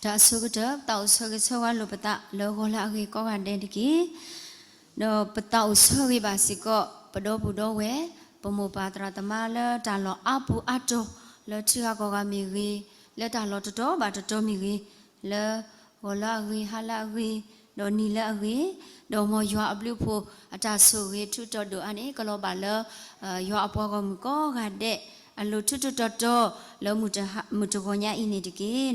တၢ်အဆိကတၢၢ် ပသးအိၣ်ဆၢဂ့ၤဆၢဝါလိာ်ပသးလၢဂီၤလၢအဂ့ၤကိးဂၤဒဲးတက့ၢ်. ဒီးပသးအိၣ်ဆၢဂ့ၤဘၣ်စ့ၢ်ကီး ပဒီပုၢ်ဒီဝဲၢ် ပမိၢ်ပၢ်သရၣ်သမါလၢတၢ်လီၢ်အါပူၤအါတီၤ လၢထံဂၤကီၢ်ဂၤမ့ၢ်ဂ့ၤ, လၢတၢ်လီၢ်တတီၤဘၣ်တတီၤမ့ၢ်ဂ့ၤ, လၢဂီၤလၢအဂ့ၤ, ဟါလၢအဂ့ၤ, ဒီးနံၤလၢအဂ့ၤ, ဒီးမ်ယွၤအဘျုးအဖှိၣ် အတၢ်ဆိၣ်ဂ့ၤထူးတီၤဒိၣ်အါန့ၣ် ကလီၤဘၣ်လၢ ယွၤအပှၤဂီၢ်မုၢ်ကိးဂၤဒဲး အလိၤထူးထူးတီၤတီၤ လၢမုၢ်တဟါ, မုၢ်တဂီၤညါအံၤန့ၣ်တက့ၢ်.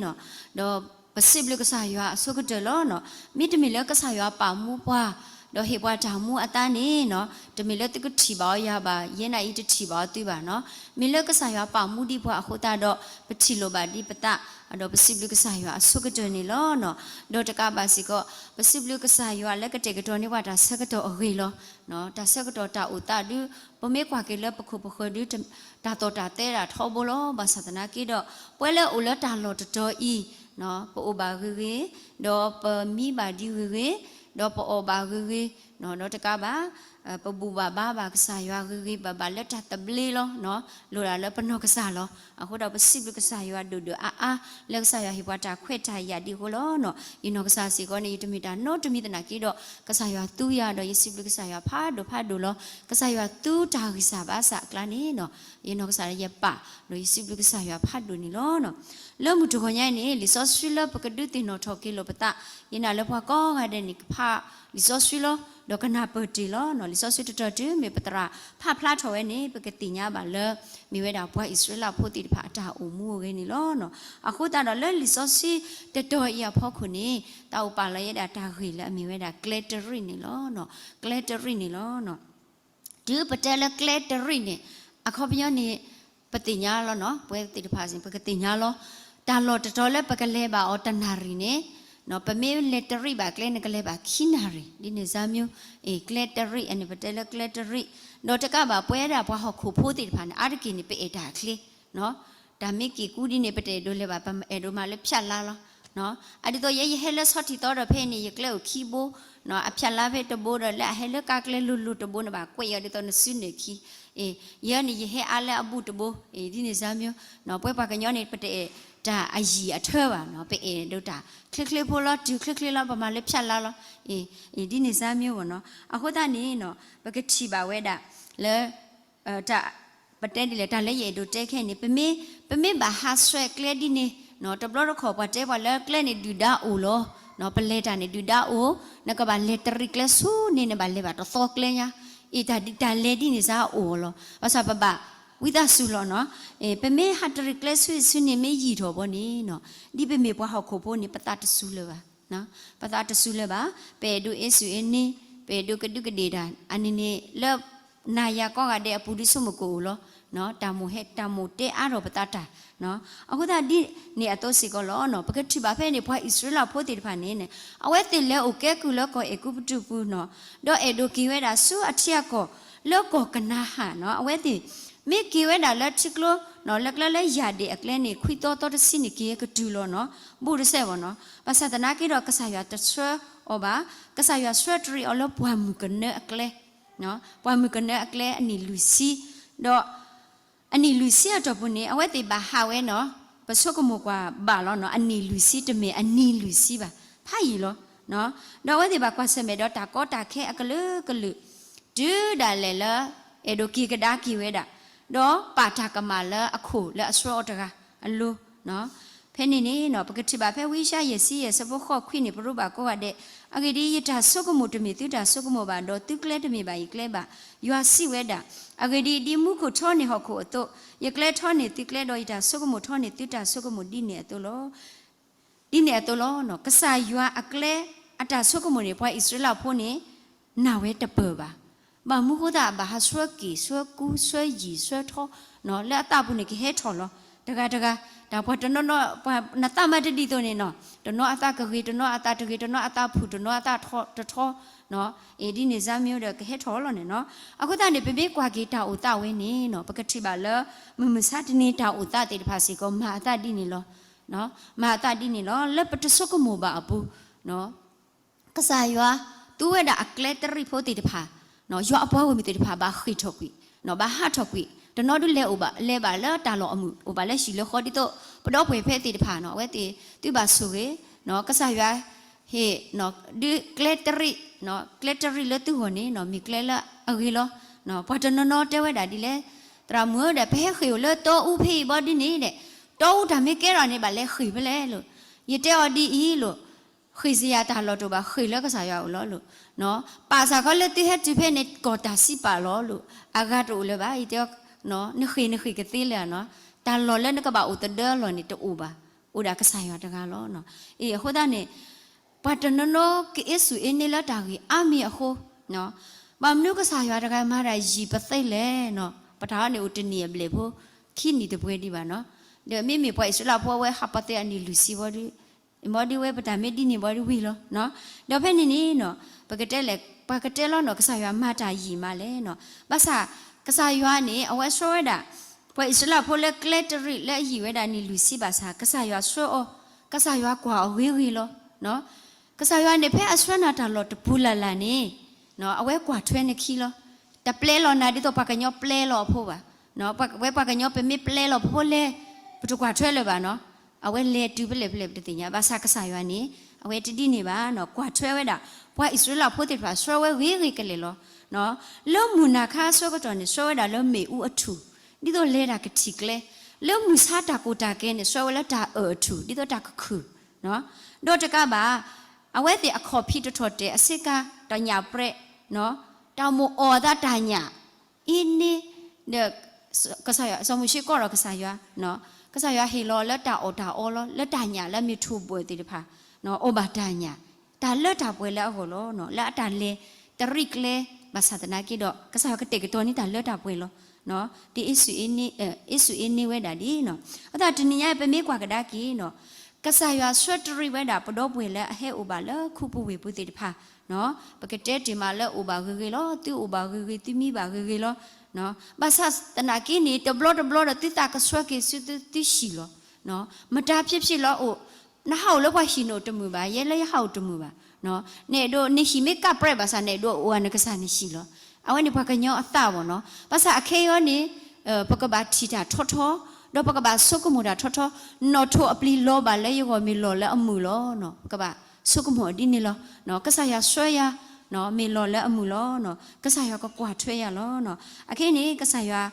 ဒီးပစံးဘျုးကစၢ်ယွၤအဆိကတၢၢ်လီၤ. မ့တမ့ၢ်လၢကစၢ်ယွၤပာ်မူပှၤ ဒီးဟ့ၣ်ပှၤတၢ်မူအသးန့ၣ်, တမ့ၢ်လၢသုကထံၣ်ဘၣ်အီၤယၤဘၣ်, ယဲန့ၣ်အံၤတထံၣ်ဘၣ်အီၤသုဘၣ်. မ့ၢ်လၢကစၢ်ယွၤပာ်မူဒံးပှၤအဃိသတးဒီး ပထံၣ်လိာ်ဘၣ်ဒံးပသး, ဒီးပစံးဘျုးကစၢ်ယွၤအဆိကတၢၢ်န့ၣ်လီၤ. ဒီးတကးဘၣ်စ့ၢ်ကီး ပစံးဘျုးကစၢ်ယွၤလၢကတဲာ်ကတီၤန့ၢ်ပှၤတၢ်ဆၢကတီၢ်အဂ့ၢ်လီၤ. တၢ်ဆၢကတီၢ်တၢ်အိၣ်သးဒုး ပမ့ၢ်ကွၢ်က့ၤလၢပခိၣ်ပဃၢၤဒုး တၢ်သီၣ်တၢ်သဲဒၣ်ထီဘိလီၤ. ဘၣ်ဆၣ်သနာ်က့ဒီး ပဝဲလၢအိၣ်လၢတၢ်လီၢ်တတီၤအံၤ ပအိၣ်ဘၣ်ဂ့ၤဂ့ၤ, ဒီးပမံဘၣ်ဒံးဂ့ၤဂ့ၤ, ဒီးပအီၣ်ဘၣ်ဂ့ၤဂ့ၤ, ဒီးတကးဘၣ် ပဘူၣ်ဘၣ်ဘါဘၣ်ကစၢ်ယွၤဂ့ၤဂ့ၤဘၣ်ဘၣ်လၢတၢ်သဘျ့လီၤ. လိၣ်ဒၣ်လၢပနီၢ်ကစၢ်လီၤ. အဃိဒီးပစံးဘျုးကစၢ်ယွၤဒိၣ်ဒိၣ်အါအါ လၢကစၢ်ယွၤဟ့ၣ်ပှၤတၢ်ခွဲးတၢ်ယာ်ဒ်အဃိလီၤ. ယနီၢ်ကစၢ်စ့ၢ်ကီးန့ၣ် ယတမ့ၢ်တၢ်နီတမံၤသနာ်က့ဒီး ကစၢ်ယွၤသူယၤဒီး ယစံးဘျုးကစၢ်ယွၤဖးဒိၣ်ဖးဒိၣ်လီၤ. ကစၢ်ယွၤသူတၢ်ဂံၢ်စၢ်ဘါစၢ်အကျါန့ၣ် ယနီၢ်ကစၢ်ယပာ် ဒီးယစံးဘျုးကစၢ်ယွၤဖးဒိၣ်န့ၣ်လီၤ. လၢမုၢ်တဂီၤညါအံၤန့ၣ် လံာ်စီဆှံလၢပကဒုးသ့ၣ်နီၣ်ထီၣ်က့ၤလိာ်ပသး, ယနာ်လၢပှၤကိးဂၤဒဲးန့ၣ် ကဖးလံာ်စီဆှံလီၤ. ဒီးကနၢ်ပၢၢ်တ့ၢ်လီၤ. လံာ်စီဆှံတတီၤတုၤမ့ၢ်ပသရၣ်ဖးဖျါထီၣ်ဝဲန့ၣ် ပကသ့ၣ်ညါဘၣ်လၢ မ့ၢ်ဝဲဒၣ်ပှၤအံၣ်စရ့လးဖိသ့ၣ်တဖၣ်အတၢ်အိၣ်မူအဂ့ၢ်န့ၣ်လီၤ. အဃိသတးဒီးလၢလံာ်စီဆှံတတီၤအံၤအဖီခိၣ်န့ၣ် သးအိၣ်ပာ်လီၤယဲဒၣ်တၢ်ဂ့ၢ်လၢအမ့ၢ်ဝဲဒၣ်ကျဲတရံးန့ၣ်လီၤ. ကျဲတရံးန့ၣ်လီၤ. တုၤပတဲလၢကျဲတရံးန့ၣ် အခီပညီန့ၣ် ပသ့ၣ်ညါလီၤနီၤ, ပဝဲသ့ၣ်တဖၣ်စ့ၢ် ပကသ့ၣ်ညါလီၤ. တၢ်လီၢ်တတီၤလၢပကလဲၤဘၣ်အီၤတနၣ်ရံၣ်န့ၣ်, ပမ့ၢ်လဲၤတရံးဘၣ်ကျဲန့ၣ် ကလဲၤဘၣ်ခံနၣ်ရံၣ်, ဒ်န့ၣ်စၢ်မၠိ, အ့ၣ် ကျဲတရံး အန့ၣ် ပတဲလၢကျဲတရံး, ဒီးတကးဘၣ်ပဝဲဒၣ်ပှၤဟီၣ်ခိၣ်ဖိသ့ၣ်တဖၣ်န့ၣ် အါတက့ၢ်န့ၣ် ပအဲၣ်တၢ်ချ့ တၢ်မ့ၢ်က့ၤကူဒ်န့ၣ် ပတအဲၣ်ဒိးလဲၤဘၣ် ပအဲၣ်ဒိးမၤလၢဖၠၣ်လါလီၤ. အဒ်သိးယဲယဟဲလၢဆီထံးသီဒီးဖဲအံၤန့ၣ် ယကျဲအိၣ်ခံဘိ, အဖၠၣ်လါဖဲတဘိဒီး လၢအဟဲလၢကါကျဲလိၤလိၤတဘိန့ၣ် ဘၣ်ကွဲးအီၤဒ်သိးနစုနၢၢ်ခံ, အ့ၣ် ယဲန့ၣ် ယဟဲအါလၢအဘူးတဘိ, အ့ၣ် ဒ်န့ၣ်စၢ်မၠိ, ပဝဲပှၤကညီန့ၣ် ပတအဲၣ်တၢ်အယံာ်အထၢဘၣ်နီၤ, ပအဲၣ်ဒိးတၢ်ချ့ချ့ဖိလီၤ, တုၤချ့ချ့လီၤ ပမၤလၢဖၠၣ်လါလီၤ, အ့ၣ် အ့ၣ် ဒ်န့ၣ်စၢ်မၠိဘၣ်နီၤ. အဃိသတးန့ၣ် ပကထံၣ်ဘၣ်ဝဲဒၣ်လၢ တၢ် ပတဲဒ်လဲၣ် တၢ်လၢယအဲၣ်ဒိးတဲခဲအံၤန့ၣ် ပမ့ၢ် ပမ့ၢ်ဘၣ်ဟးဆှဲးကျဲဒ်န့ၣ်, တဘျီတခီၣ်ပှၤတဲပှၤလၢကျဲန့ၣ်ဒုၣ်ဒါအိၣ်လီၤ, ပလဲၤတၢ်န့ၣ်ဒုၣ်ဒါအိၣ်, နကဘၣ်လဲၤတရံးကျဲဆူန့ၣ် နဘၣ်လဲၤဘၣ်တသီကျဲညါ, အ့ၣ် တၢ်ဒ်တၢ်လဲၤဒ်န့ၣ်စ့ၢ်အိၣ်လီၤ. ဘၣ်ဆၣ်ပဘၣ်ဝံသးစူၤလီၤနီၤ, ပမ့ၢ်ဟးတရံးကျဲဆူဆူန့ၣ်မ့ၢ်ယံာ်ထီၣ်ဘီန့ၣ်, ဒ်ပမ့ၢ်ပှၤဟီၣ်ခိၣ်ဖိန့ၣ် ပသးတစူၤလၢၤဘၣ် ပသးတစူၤလၢၤဘၣ်, ပအဲၣ်ဒိးအ့ၣ်စူၣ်အ့ၣ်န့ၢ်, ပအဲၣ်ဒိးကဒူးကဒ့ၣ်တၢ်, အန့ၣ်န့ၣ် လၢနၤယၤကိးဂၤဒဲးအပူၤဒုးဆိကမိၣ်ကအိၣ်လီၤ. တၢ်မိၣ်ဟဲ တၢ်မိၣ်တဲအါထီၣ်ပသးတၢ်, အဃိသတးဒ်န့ၣ်အသိးစ့ၢ်ကီးလီၤ. ပကထံၣ်ဘၣ်ဖဲန့ၣ် ပှၤအံၣ်စရ့လးဖိသ့ၣ်တဖၣ်န့ၣ် အဝဲသ့ၣ်လဲၤအိၣ်ကဲကုၢ်လၢကီၢ်အဲၤကူပတူးပူၤနီၤ, ဒီးအဲၣ်ဒိးက့ၤဝဲဒၣ်ဆူအထံအကီၢ် လၢကီၢ်ကနၤဧၣ်နီၤ, အဝဲသ့ၣ် မ့ၢ်က့ၤဝဲဒၣ်လၢထံကျိ လၢကျဲလၢယၢ်ဒ့ၣ်အကျဲန့ၣ် ခွံသီသီတဆံန့ၣ် က့ၤကတုၤလီၤနီၤ, ဘူးတစဲးဘၣ်နီၤ. ဘၣ်ဆၣ်သနာ်က့ဒီး ကစၢ်ယွၤတဆှၢအီၤဘၣ်, ကစၢ်ယွၤဆှၢတရံးအီၤလၢပှၢ်မုၢ်ကနၢအကျဲ, ပှၢ်မုၢ်ကနၢအကျဲအနံၣ်လွံၢ်ဆံ, ဒီး အနံၣ်လွံၢ်ဆံအတီၢ်ပူၤန့ၣ် အဝဲသ့ၣ်ဘၣ်ဟးဝဲနီၤ, ပဆိကမိၣ်ကွၢ်ဘၣ်လီၤနီၤ, အနံၣ်လွံၢ်ဆံတမ့ၢ်အနံၣ်လွံၢ်ဆံဘၣ်, ဖးယံာ်လီၤ. ဒီးအဝဲသ့ၣ်ဘၣ်ကွၢ်ဆၢၣ်မဲာ်ဒီးတၢ်ကီတၢ်ခဲအကလုာ်ကလုာ်, တုၤဒၣ်လဲာ်လၢ အဲၣ်ဒိးက့ၤကဒါက့ၤဝဲဒၣ်, ဒီးပာ်တၢ်ကမၣ်လၢအခိၣ်လၢအဆှၢအီၤတဂၤအလိၤ ဖဲန့ၣ်န့ၣ် ပကထံၣ်ဘၣ်ဖဲဝံယၡါယၤ ဆံယဲၢ် ဆၢဖိဃိးခွံန့ၣ် ပရိဘၣ်ကိးဂၤဒဲး, အဂ့ၢ်ဒ်အံၤ, ယတၢ်ဆိကမိၣ်တမ့ၢ်သုတၢ်ဆိကမိၣ်ဘၣ်, ဒီးသုကျဲတမ့ၢ်ဘၣ်ယကျဲဘၣ်, ယွၤစံးဝဲဒၣ်. အဂ့ၢ်ဒ်အံၤ, ဒ်မူခိၣ်ထီန့ၢ်ဟီၣ်ခိၣ်အသိး, ယကျဲထီန့ၢ်သုကျဲ, ဒီးယတၢ်ဆိကမိၣ်ထီန့ၢ်သုတၢ်ဆိကမိၣ်ဒ်န့ၣ်အသိးလီၤ. ဒ်န့ၣ်အသိးလီၤ. ကစၢ်ယွၤအကျဲ အတၢ်ဆိကမိၣ်န့ၣ် ပှၤအံၣ်စရ့လးဖိန့ၣ် နာ်ဝဲတပၢၢ်ဘၣ်. ဘၣ်မနုၤဃိသတး ဘၣ်ဟးဆှၢက့ၤ ဆှၢကူ ဆှၢယံာ် ဆှၢထီ လၢအသးပူၤန့ၣ် ကဟဲထီၣ်လီၤ. တဂၤတဂၤ, တၢ်ပှၤတနီၤနီၤ ပှၤနသးမၤတဒ်သိးန့ၣ်နီၤ, တနီၤအသးကဂ့ၤ, တနီၤအသးတဂ့ၤ, တနီၤအသးဖုၣ်, တနီၤအသးထီ, တထီ, အ့ၣ် ဒ်န့ၣ်စၢ်မ့ၢ်ဒီး ကဟဲထီၣ်လီၤန့ၣ်နီၤ. အဃိသတးန့ၣ် ပမ့ၢ်ကွၢ်က့ၤတၢ်အိၣ်သးဝဲန့ၣ်နီၤ, ပကထံၣ်ဘၣ်လၢ မုၢ်မဆါတနံၤတၢ်အိၣ်သးသ့ၣ်တဖၣ်စ့ၢ်ကီး မၤအသးဒ်န့ၣ်လီၤ. မၤအသးဒ်န့ၣ်လီၤ. လၢပတဆိကမိၣ်ဘၣ်အပူၤ ကစၢ်ယွၤ သူဝဲဒၣ်အကျဲတရံးဖိသ့ၣ်တဖၣ်, ယွၤအပှၤဂီၢ်မုၢ်သ့ၣ်တဖၣ် ဘၣ်ဃ့ၢ်ထီၣ်ကွံာ်, ဘၣ်ဟးထီၣ်ကွံာ်, တနီၤဒုးလဲၤအိၣ်ဘၣ်, လဲၤဘၣ်လၢတၢ်လီၢ်အမုာ်, အိၣ်ဘၣ်လၢဟံၣ်လၢဃီဒ်သိး ပဒီပုၢ်ဝဲၢ်ဖဲသ့ၣ်တဖၣ်နီၤ အဝဲသ့ၣ်သုဘၣ်ဆိၣ်ဂ့ၤ, ကစၢ်ယွၤဟ့ၣ်ဒုးကျဲတရံး, ကျဲတရံးလၢသုဂီၢ်န့ၣ်နီၤ မ့ၢ်ကျဲလၢအဂ့ၤလီၤ. ပှၤတနီၤနီၤတဲဝဲဒၣ်ဒ်လဲၣ်, သရၣ်မုၣ်ဧၢဒီး ပဟဲဃ့ၢ်အိၣ်လၢတီအူဖဲအံၤဘီဒ်န့ၣ်ဒီး, တီအူတၢ်မ့ၢ်ကဲထီၣ်န့ၣ် ဘၣ်လဲၤဃ့ၢ်ဖဲလဲၣ်လိၤ. ယတဲအီၤဒ်အံၤလိၤ, ဃ့ၢ်စ့ၢ်ယၤတၢ်လီၢ်တအိၣ်ဘၣ်, ဃ့ၢ်လၢကစၢ်ယွၤအိၣ်လီၤလိၤ. ပာ်စၢ်ခီလၢသုဟဲတုၤဖဲန့ၣ် ကီၢ်တၢ်စံးပာ်လီၤလိၤ, အဂၤတအိၣ်လၢၤဘၣ်. ယတဲအီၤ, နဃ့ၢ်နဃ့ၢ်ကသ့လၢၤနီၤ, တၢ်လီၢ်လၢနကဘၣ်အိၣ်သဒၢအလီၢ်န့ၣ်တအိၣ်ဘၣ်, အိၣ်ဒၣ်ကစၢ်ယွၤတဂၤလီၤ. အဃိသတးန့ၣ် ပှၤတနီၤနီၤကအ့စူၢ်အ့န့လၢတၢ်ဂ့ၢ်အါမံၤအဃိ, ဘၣ်မနုၤကစၢ်ယွၤတဂၤမၤတၢ်ယံာ်ပသ့လဲၣ်နီၤ. ပတၢ်အီၤန့ၣ်အိၣ်တနံၣ်အဘျဲၣ်ဖိ, ခံနံၣ်တပှဲၤဒံးဘၣ်နီၤ. ဒီးမ့မ့ၢ်ပှၤအံၣ်စရ့လးဖိအဝဲဟးပှၤသ့အနံၣ်လွံၢ်ဆံဘီဒ်, ဘီဒ်ဝဲပတၢ်မ့ၢ်ဒ်န့ၣ်ဘီဒ်ဝံၤလီၤ. ဒီးဖဲန့ၣ်န့ၣ်နီၤ, ပကတဲလဲၣ်, ပှၤကတဲလီၤနီၤ ကစၢ်ယွၤမၤတၢ်ယံာ်မးလဲၣ်နီၤ. ဘၣ်ဆၣ်ကစၢ်ယွၤန့ၣ် အဝဲဆှၢဝဲဒၣ် ပှၤအံၣ်စရ့လးဖိလၢကျဲတရံးလၢအယံာ်ဝဲဒၣ်နံၣ်လွံၢ်ဆံဘၣ်ဆၣ် ကစၢ်ယွၤဆှၢအီၤ, ကစၢ်ယွၤကွၢ်အီၤဂ့ၤဂ့ၤလီၤ. ကစၢ်ယွၤန့ၣ် ဖဲအဆှၢနၤတၢ်လီၢ်တပူၤလၢ်လၢ်န့ၣ်, အဝဲကွၢ်ထွဲနခံလီၤ. တပျဲလီၤနၤဒ်သိးပှၤကညီပျဲလီၤအဖိဘၣ်. ဝဲပှၤကညီပမ့ၢ်ပျဲလီၤပဖိလဲၣ်, ပတကွၢ်ထွဲလၢၤဘၣ်နီၤ. အဝဲလဲၤတုၤဖဲလဲၣ်ဖဲလဲၣ်ပတသ့ၣ်ညါ, ဘၣ်ဆၣ်ကစၢ်ယွၤန့ၣ် အဝဲတဒ်န့ၣ်ဘၣ်နီၤ, ကွၢ်ထွဲဝဲဒၣ် ပှၤအံၣ်စရ့လးဖိသ့ၣ်တဖၣ် ဆှၢဝဲဂ့ၤဂ့ၤကလဲာ်လီၤ. လၢမုၢ်နၤခါအဆၢကတီၢ်န့ၣ် ဆှၢဝဲဒၣ်လၢမ့ၣ်အူအထူၣ်, ဒ်သိးလဲၤတၢ်ကထံၣ်ကျဲ, လၢမုၢ်ဆါတၢ်ကိၢ်တၢ်ဂီၤန့ၣ် ဆှၢဝဲလၢတၢ်အၢၣ်အထူၣ် ဒ်သိးတၢ်ကခုၣ်, ဒီးတကးဘၣ် အဝဲသ့ၣ်အခီၣ်ဖံးတထီၣ်တဲာ်အဆ့ကၤ တညၣ်ပြဲး, တၢ်မိၣ်အီၣ်အသးတၢ်ညၣ်, အ့န့ၣ်, ဒီး စီၤမိၤၡ့ကီၢ်ဒီးကစၢ်ယွၤ, ကစၢ်ယွၤဟ့ၣ်လီၤလၢတၢ်အီၣ်တၢ်အီလီၤ, လၢတၢ်ညၣ်လၢမ့ၢ်ထူၣ်ဘှဲၣ်သ့ၣ်တဖၣ်, အီၣ်ဘၣ်တၢ်ညၣ်, တၢ်လၢတၢ်ပှဲၤလၢအဂီၢ်လီၤ, လၢအတၢ်လဲၤတရံးကျဲ, ဘၣ်ဆၣ်သနာ်က့ဒီး ကစၢ်ယွၤကတဲာ်ကတီၤန့ၢ်တၢ်လၢတၢ်ပှဲၤလီၤ. တအ့စူၢ်အ့န့ဝဲဒၣ်ဒ်နီၤ, အသးတနံၤညါပမ့ၢ်ကွၢ်ကဒါက့ၤနီၤ, ကစၢ်ယွၤဆှၢတရံးဝဲဒၣ်ပဒီပုၢ်ဝဲၢ်လၢအဟဲအိၣ်ဘၣ်လၢခူပူၤဝ့ၢ်ပူၤသ့ၣ်တဖၣ်, ပကတဲတ့ၢ်မးလၢအိၣ်ဘၣ်ဂ့ၤဂ့ၤလီၤ, သုအိၣ်ဘၣ်ဂ့ၤဂ့ၤ သုမံဘၣ်ဂ့ၤဂ့ၤလီၤ. ဘၣ်ဆၣ်သနာ်က့န့ၣ် တဘျီတဘျီဒီးသုသးကဆှၢက့ၤဆူသုဟံၣ်လီၤ. မတၤဖျ့ဖျ့လီၤအိၣ်, နဟးအိၣ်လၢပှၤဟံၣ်န့ၣ်တမုာ်ဘၣ်, ယဲလၢယဟးအိၣ်တမုာ်ဘၣ်. နအဲၣ်ဒိးနဟံၣ်မ့ၢ်ကၣ်ပြဲးဘၣ်ဆၣ် နအဲၣ်ဒိးအိၣ်ဂၤနကစၢ်နဟံၣ်လီၤ. အဝဲန့ၣ်ပှၤကညီအသးဘၣ်နီၤ. ဘၣ်ဆၣ်အခဲအံၤန့ၣ် ပကဘၣ်ထံၣ်တၢ်ထီထီ, ဒီးပကဘၣ်ဆိကမိၣ်တၢ်ထီထီ, နီၣ်ထိၣ်အပျံၤလီၤဘၣ်လၢယဂီၢ်မ့ၢ်လီၢ်လၢအမုာ်လီၤ. ပကဘၣ်ဆိကမိၣ်ဒ်န့ၣ်လီၤ. ကစၢ်ယွၤဆှၢယၤ မ့ၢ်လီၢ်လၢအမုာ်လီၤ. ကစၢ်ယွၤကကွၢ်ထွဲယၤလီၤ. အခဲအံၤန့ၣ် ကစၢ်ယွၤ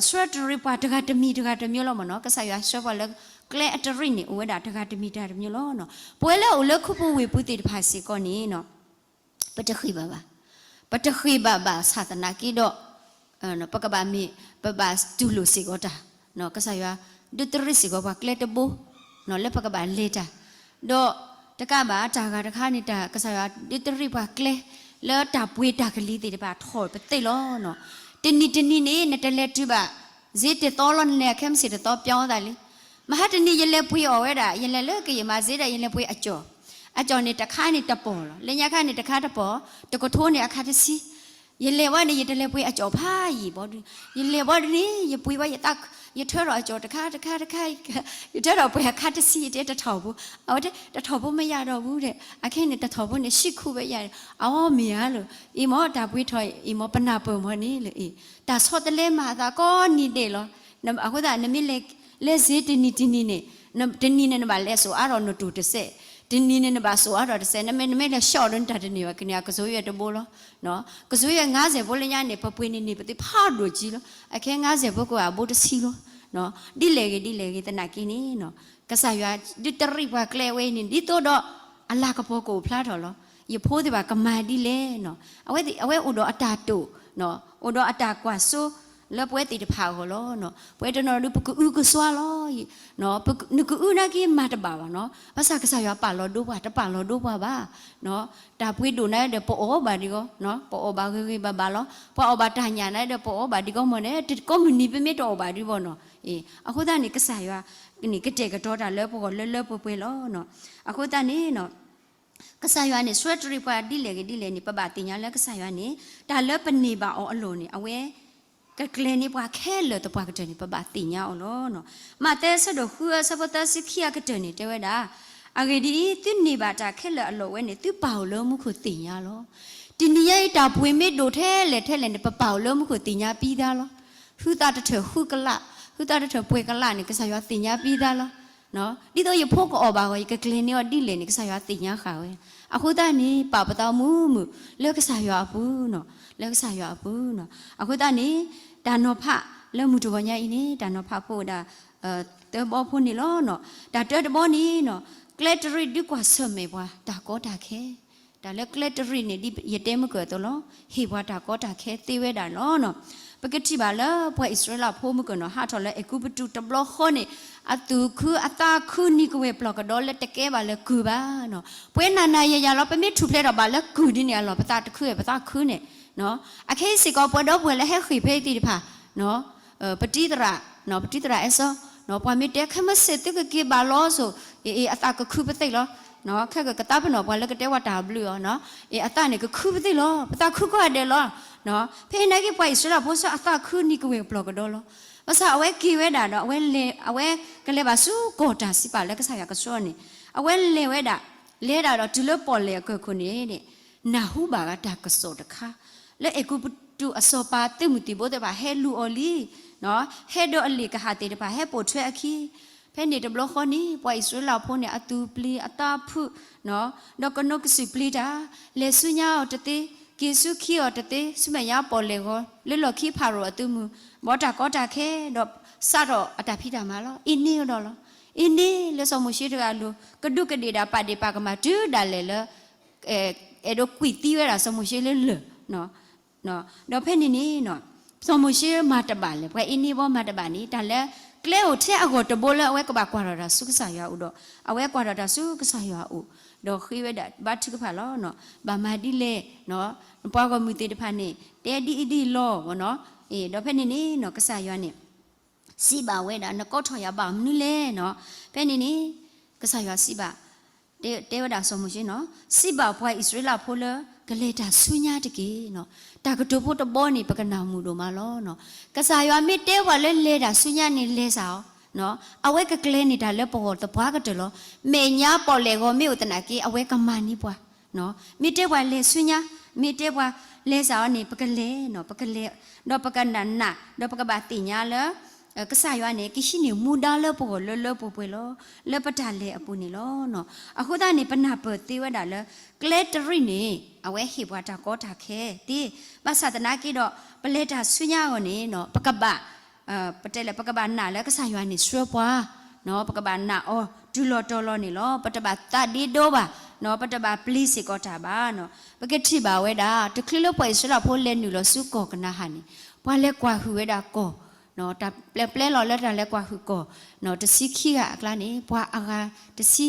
ဆှၢတရံးပှၤတဂၤတမံၤတဂၤတမံၤလီၤမ့ၢ်နီၤ. ကစၢ်ယွၤဆှၢပှၤလၢကျဲအတရံးန့ၣ် အိၣ်ဝဲဒၣ်တဂၤတမံၤတဂၤတမံၤလီၤ. ပဝဲလၢအအိၣ်လၢခူပူၤဝ့ၢ်ပူၤသ့ၣ်တဖၣ်စ့ၢ်ကီးန့ၣ် ပတဃ့ၢ်ဘၣ်ဘၣ်. ပတဃ့ၢ်ဘၣ်ဘၣ်ဆၣ်သနာ်က့ဒီး ပကဘၣ်မ့ၢ် ပဘၣ်တူၢ်လိာ်စ့ၢ်ကီးတၢ်, ကစၢ်ယွၤဒုးတရံးစ့ၢ်ကီးပှၤကျဲတဘိ လၢပကဘၣ်လဲၤတၢ်, ဒီးတကးဘၣ်တၢ်ဂၤတခါန့ၣ် တၢ်ကစၢ်ယွၤဒုးတရံးပှၤကျဲ လၢတၢ်ပှ့ၤတၢ်ကလံၤသ့ၣ်တဖၣ်ထီၣ်ပသ့ၣ်လီၤ. တနံၤတနံၤန့ၣ် နတလဲၤတုၤဘၣ် စ့တသီလီၤ နလဲၤခဲမုၢ်ဆ့ၣ်တသီ ပြောင်းသးလံ. မဟါတနံၤယလဲၤပှ့ၤအီၣ်ဝဲဒၣ် ယလဲၤလၢကယဲၢ်မၤစ့ဒီး ယလဲၤပှ့ၤအကၠီၣ်, အကၠီၣ်န့ၣ်တခါန့ၣ်တပီၢ်လီၤ. လၢညါခါန့ၣ်တခါတပီၢ်, တကထိန့ၣ်အခါတဆံ. ယလဲၤဝဲန့ၣ် ယတလဲၤပှ့ၤအကၠီၣ်ဖးယံာ်ဘီဒ်, ယလဲၤဘီဒ်န့ၣ် ယပှ့ၤဝဲယသး, ယထၢထီၣ်အကၠီၣ်တခါတခါတခါ, ယထၢထီၣ်ပှ့ၤအခါတဆံ ယတဲတထီၣ်ဖိ, အဝဲတဲတထီၣ်ဖိမယၤဒီးဘူးဒီး အခဲန့ၣ်တထီၣ်ဖိန့ၣ် ဆံၣ်ခူၣ်ဝဲယၤ, အီမ့ၢ်ဧါလီၤ, အံၤမ့ၢ်တၢ်ပှ့ၤထီၣ် အံၤမ့ၢ်ပနၢ်ပၢၢ်မ့ၢ်န့ၣ်လၢအံၤ, တၢ်ဆီတလဲမၤအသးကိးနံၤဒဲးလီၤ. အဃိသတး နမ့ၢ်လဲၤစ့တနံၤတနံၤန့ၣ်, တနံၤန့ၣ်နဘၣ်လဲၤစိာ်အါထီၣ်နတိၢ်တစဲး, တနံၤန့ၣ်နဘၣ်စိာ်အါထီၣ်တစဲး, နမ့ၢ်လဲၤဆှီၣ်ဒီးနတၢ်တန့ၢ်ဘၣ် ကန့ၢ်ကစၢ်ယွၤတဘိလီၤ. ကစၢ်ယွၤငါးဆယ်ဖိလၢညါန့ၣ် ပပှ့ၤန့ၣ်န့ၣ် ပသုဖးဒိၣ်ကံလီၤ. အခဲငါးဆယ်ဖိကဘၣ်ဘိတဆံလီၤ. ဒ်လဲၣ်ဂ့ၤ ဒ်လဲၣ်ဂ့ၤသနာ်က့န့ၣ် ကစၢ်ယွၤဒုးတရံးပှၤကျဲဝဲအံၤန့ၣ် ဒ်သိးဒီးအလၤကပီၤကအိၣ်ဖျါထီၣ်လီၤ. ယဖိသ့ၣ်တဖၣ်ကမၤဒ်လဲၣ်နီၤ. အဝဲသ့ၣ် အဝဲအိၣ်ဒီးအတၢ်တိာ်, အိၣ်ဒီးအတၢ်ကွၢ်စိ လၢပဝဲသ့ၣ်တဖၣ်အဂီၢ်လီၤ. ပဝဲတနီၤဒုး ပကအုကစွါလီၤ. နကအုနာ်က့မၤတဘၣ်ဘၣ်နီၤ. ဘၣ်ဆၣ်ကစၢ်ယွၤပာ်လီၤဒိပှၤ တပာ်လီၤဒိပှၤဘၣ်. တၢ်ပှ့ၤဒိၣ်နၤဒီး ပအီၣ်ဘၣ်ဒံးဂီၢ်, ပအီၣ်ဘၣ်ဂ့ၤဂ့ၤဘၣ်ဘၣ်လီၤ. ပှၤအီၣ်ဘၣ်တၢ်ညၣ်နၤဒီး ပအီၣ်ဘၣ်ဒံးဂီၢ်မ့ၢ်န့ၣ် ကိးမုၢ်နံၤပမ့ၢ်တအီၣ်ဘၣ်ဒံးဘၣ်နီၤ. အဃိသတးန့ၣ် ကစၢ်ယွၤန့ၣ် ကတဲာ်ကတီၤတၢ်လၢပဂီၢ်လၢလၢပှဲၤပှဲၤလီၤ. အဃိသတးန့ၣ် ကစၢ်ယွၤန့ၣ် ဆှၢတရံးပှၤဒ်လဲၣ်ဂ့ၤဒ်လဲၣ်န့ၣ် ပဘၣ်သ့ၣ်ညါလၢကစၢ်ယွၤန့ၣ် တၢ်လၢပန့ၢ်ဘၣ်အီၤအလီၢ်န့ၣ် အဝဲကကျဲၤန့ၢ်ပှၤခဲလၢာ်သပှၢ်ကတၢၢ်န့ၣ် ပဘၣ်သ့ၣ်ညါအီၤလီၤ. မးသဲအဆၢဒိၣ်ဃုအဆၢဖိသၢဆံခံအကတၢၢ်န့ၣ် တဲဝဲဒၣ်, အဂ့ၢ်ဒ်အံၤ, သုန့ၢ်ဘၣ်တၢ်ခဲလၢာ်အလီၢ်ဝဲန့ၣ် သုပာ်အိၣ်လၢမူခိၣ်သ့ၣ်ညါလီၤ. တနံၤညါအံၤ တၢ်ပှ့ၤမ့ၢ်ဒိၣ်ထဲလဲၣ်ထဲလဲၣ်န့ၣ် ပပာ်အိၣ်လၢမူခိၣ်သ့ၣ်ညါပံသါလီၤ. ဟုသးတထၢၣ်ဃုကလး, ဟုသၣ်တထၢၣ်ပှဲၤကလးန့ၣ် ကစၢ်ယွၤသ့ၣ်ညါပသးလီၤ. ဒ်သိးယဖိကအီၣ်ဘၣ်အဂီၢ် ယကကျဲၤန့ၢ်အီၤဒ်လဲၣ်န့ၣ် ကစၢ်ယွၤသ့ၣ်ညါဃာ်ဝဲ. အဃိသတးန့ၣ် ပာ်ပသးအိၣ်မုာ်မုာ် လၢကစၢ်ယွၤအပူၤ, လၢကစၢ်ယွၤအပူၤ. အဃိသတးန့ၣ် တၢ်နီၤဖးလၢမုၢ်တဂီၤညါအံၤန့ၣ် တၢ်နီၤဖးဖိဝဲဒၣ် သၢဘီဖိန့ၣ်လီၤ. တၢ်တၢတဘီန့ၣ် ကျဲတရံးဒုးကွၢ်ဆၢၣ်မဲာ်ပှၤတၢ်ကီတၢ်ခဲ, တၢ်လၢကျဲတရံးန့ၣ် ဒ်ယတဲမုၢ်ကၢၢ်အသိးလီၤ, ဟ့ၣ်ပှၤတၢ်ကီတၢ်ခဲသ့ဝဲဒၣ်လီၤ. ပကထံၣ်ဘၣ်လၢ ပှၤအံၣ်စရ့လးဖိမုၢ်ကၢၢ်နီၤ ဟးထီၣ်လၢအဲၤကူပတူးတဘျီဃီန့ၣ် အသူၣ်ခုအသးခုနံၤကဝဲၢ်ပျီၢ်ကဒီးလၢတကဲဘၣ်လၢကုၢ်ဘၣ်. ပှၤနၤနၤယၤယၤလီၤ ပမ့ၢ်ထူၣ်ဖျဲးထီၣ်ဘၣ်လၢကုၢ်ဒ်န့ၣ်အလီၢ် ပသးတခုဝဲ ပသးခုန့ၣ် အခဲအံၤစ့ၢ်ကီး ပှၤဒီပုၢ်ဝဲၢ်လၢဟဲဃ့ၢ်ဖဲအံၤသ့ၣ်တဖၣ် ပတံသရၣ်, ပတံသရၣ်အဲၣ်စီ, ပှၤမ့ၢ်တဲခဲမုၢ်ဆ့ၣ်သုကက့ၤဘၣ်လီၤစိၤ, အ့ အသးကခုပသ့ၣ်လီၤ. ခဲကကသးပ့ၤနီၣ်ပှၤလၢကတဲဝဲတၢ်ဘျုးအီၤ, အသးန့ၣ်ကခုပသ့ၣ်လီၤ, ပသးခုကိးဂၤဒဲးလီၤ. ဖဲအံၤနာ်က့ ပှၤအံၣ်စရ့လးဖိဆၢအသးခုနံၤကဝဲၢ်ပျီၢ်ကဒီးလီၤ. ဘၣ်ဆၣ်အဝဲက့ၤဝဲဒၣ်ဒီး အဝဲလဲၤ အဝဲကလဲၤဘၣ်ဆူကီၢ်တၢ်စံးပာ်လၢကစၢ်ယွၤကဆှၢအီၤန့ၣ်, အဝဲလဲၤဝဲဒၣ်, လဲၤဒၣ်ဒီးတုၤလၢပီၣ်လဲၣ်အကၢၢ်ခိၣ်န့ၣ် နၢ်ဟူဘၣ်ဝဲတၢ်ကစီၣ်တခါ, လၢအဲၤကူပတူးအစီၤပၤသုးမုၢ်သံၣ်ဘိသ့ၣ်တဖၣ်ဟဲလူၤအီၤလံ, ဟဲဒီးအလ့ၣ်ကဟၣ်သ့ၣ်တဖၣ်ဟဲပိာ်ထွဲအခံ, ဖဲန့ၣ်တဘျီဃီန့ၣ် ပှၤအံၣ်စရ့လးဖိန့ၣ် အသူၣ်ပျံၤအသးဖုး, ဒီးကနိးကစုာ်ပျံၤတၢ်, လဲၤဆူညါအီၤတသ့, က့ၤဆူခံအီၤတသ့, ဆူမဲာ်ညါပီၣ်လဲၣ်ဂီၤ လၢလီၢ်ခံဖၤရိၤအသုးမုၢ်, ဘီတၢ်ကီတၢ်ခဲ, ဒီးစးထီၣ်အတၢ်ဖံးတၢ်မၤလီၤ. အ့န့ၢ်ဒီးလီၤ. အ့န့ၢ်လၢစီၤမိၤၡ့တဂၤအလိၤ ကဒူးကဒ့ၣ်ဒၣ်ပာ်ဒ့ၣ်ပာ်ကမၣ်တုၤဒၣ်လဲာ်လၢ အဲၣ်ဒိးကွံာ်သံဝဲဒၣ်စီၤမိၤၡ့လၢလၢၢ်, ဒီးဖဲန့ၣ်န့ၣ် စီၤမိၤၡ့မၤတဘၣ်လဲၣ်, ပှၤအ့န့ၢ်ဘီမၤတဘၣ်န့ၣ် တၢ်လၢကျဲအိၣ်ထဲအဂီၢ်တဘိလၢအဝဲကဘၣ်ကွၢ်ထီၣ်တၢ်ဆူကစၢ်ယွၤအအိၣ်ဒီး အဝဲကွၢ်ထီၣ်တၢ်ဆူကစၢ်ယွၤအအိၣ်, ဒီးဃ့ဝဲဒၣ်ဘါထုကဖၣ်လီၤ. ဘၣ်မၤဒ်လဲၣ်, ပှၤဂီၢ်မုၢ်သ့ၣ်တဖၣ်န့ၣ် တဲဒ်အံၤဒ်အံၤလီၤ. ဒီးဖဲန့ၣ်န့ၣ် ကစၢ်ယွၤန့ၣ် စံးဘၣ်ဝဲဒၣ် နကိးထီၣ်ယၤဘၣ်မနုၤလဲၣ်နီၤ. ဖဲန့ၣ်န့ၣ် ကစၢ်ယွၤစံးဘၣ်, တဲဝဲဒၣ်စီၤမိၤၡ့နီၤ, စံးဘၣ်ပှၤအံၣ်စရ့လးဖိလၢ ကလဲၤတၢ်ဆူညါတက့ၢ်နီၤ. တၢ်ကတိၤဖိတဘီန့ၣ် ပကနၢ်မုာ်ဒိၣ်မးလီၤနီၤ. ကစၢ်ယွၤမ့ၢ်တဲပှၤလၢလဲၤတၢ်ဆူညါန့ၣ် လဲၤစ့ၢ်အီၤ, အဝဲကကျဲၤန့ၢ်တၢ်လၢပဂီၢ်သပှၢ်ကတၢၢ်လီၤ. မဲာ်ညါပီၣ်လဲၣ်ဂီၤမ့ၢ်အိၣ်သနာ်က့ အဝဲကမၤန့ၢ်ပှၤ မ့ၢ်တဲပှၤလဲၤဆူညါ, မ့ၢ်တဲပှၤလဲၤစ့ၢ်အီၤန့ၣ် ပကလဲၤနီၤ, ပကလဲၤ, ဒီးပကနၢ်နၢ်, ဒီးပကဘၣ်သ့ၣ်ညါလၢ ကစၢ်ယွၤန့ၣ် ကဟံးန့ၢ်မူဒါလၢပဂီၢ်လၢလၢပှဲၤပှဲၤလီၤ, လၢပတၢ်လဲၤအပူၤန့ၣ်လီၤ. အဃိသတးန့ၣ် ပနၢ်ပၢၢ်သ့ဝဲဒၣ်လၢ ကျဲတရံးန့ၣ် အဝဲဟ့ၣ်ပှၤတၢ်ကီတၢ်ခဲသ့, ဘၣ်ဆၣ်သနာ်က့ဒီး ပလဲၤတၢ်ဆူညါအဂီၢ်န့ၣ် ပကဘၣ် ပတဲလဲၣ် ပကဘၣ်နာ်လၢကစၢ်ယွၤန့ၣ်ဆှၢပှၤ, ပကဘၣ်နာ်အီၤတုၤလီၤတီၤလီၤန့ၣ်လီၤ. ပတဘၣ်သးဒ့ဒီဘၣ်, ပတဘၣ်ပျံၤစ့ၢ်ကီးတၢ်ဘၣ်. ပကထံၣ်ဘၣ်ဝဲဒၣ် တချုးလၢပှၤအံၣ်စရ့လးဖိလဲၤနုာ်လီၤဆူကီၢ်ကနၤဧၣ်န့ၣ် ပှၤလဲၤကွၢ်ဟုၣ်ဝဲဒၣ်ကီၢ်, တၢ်ပျဲပျဲလီၤလၢတၢ်လဲၤကွၢ်ဟုၣ်ကီၢ် တဆံခံဂၤအကျါန့ၣ် ပှၤအဂၤတဆံ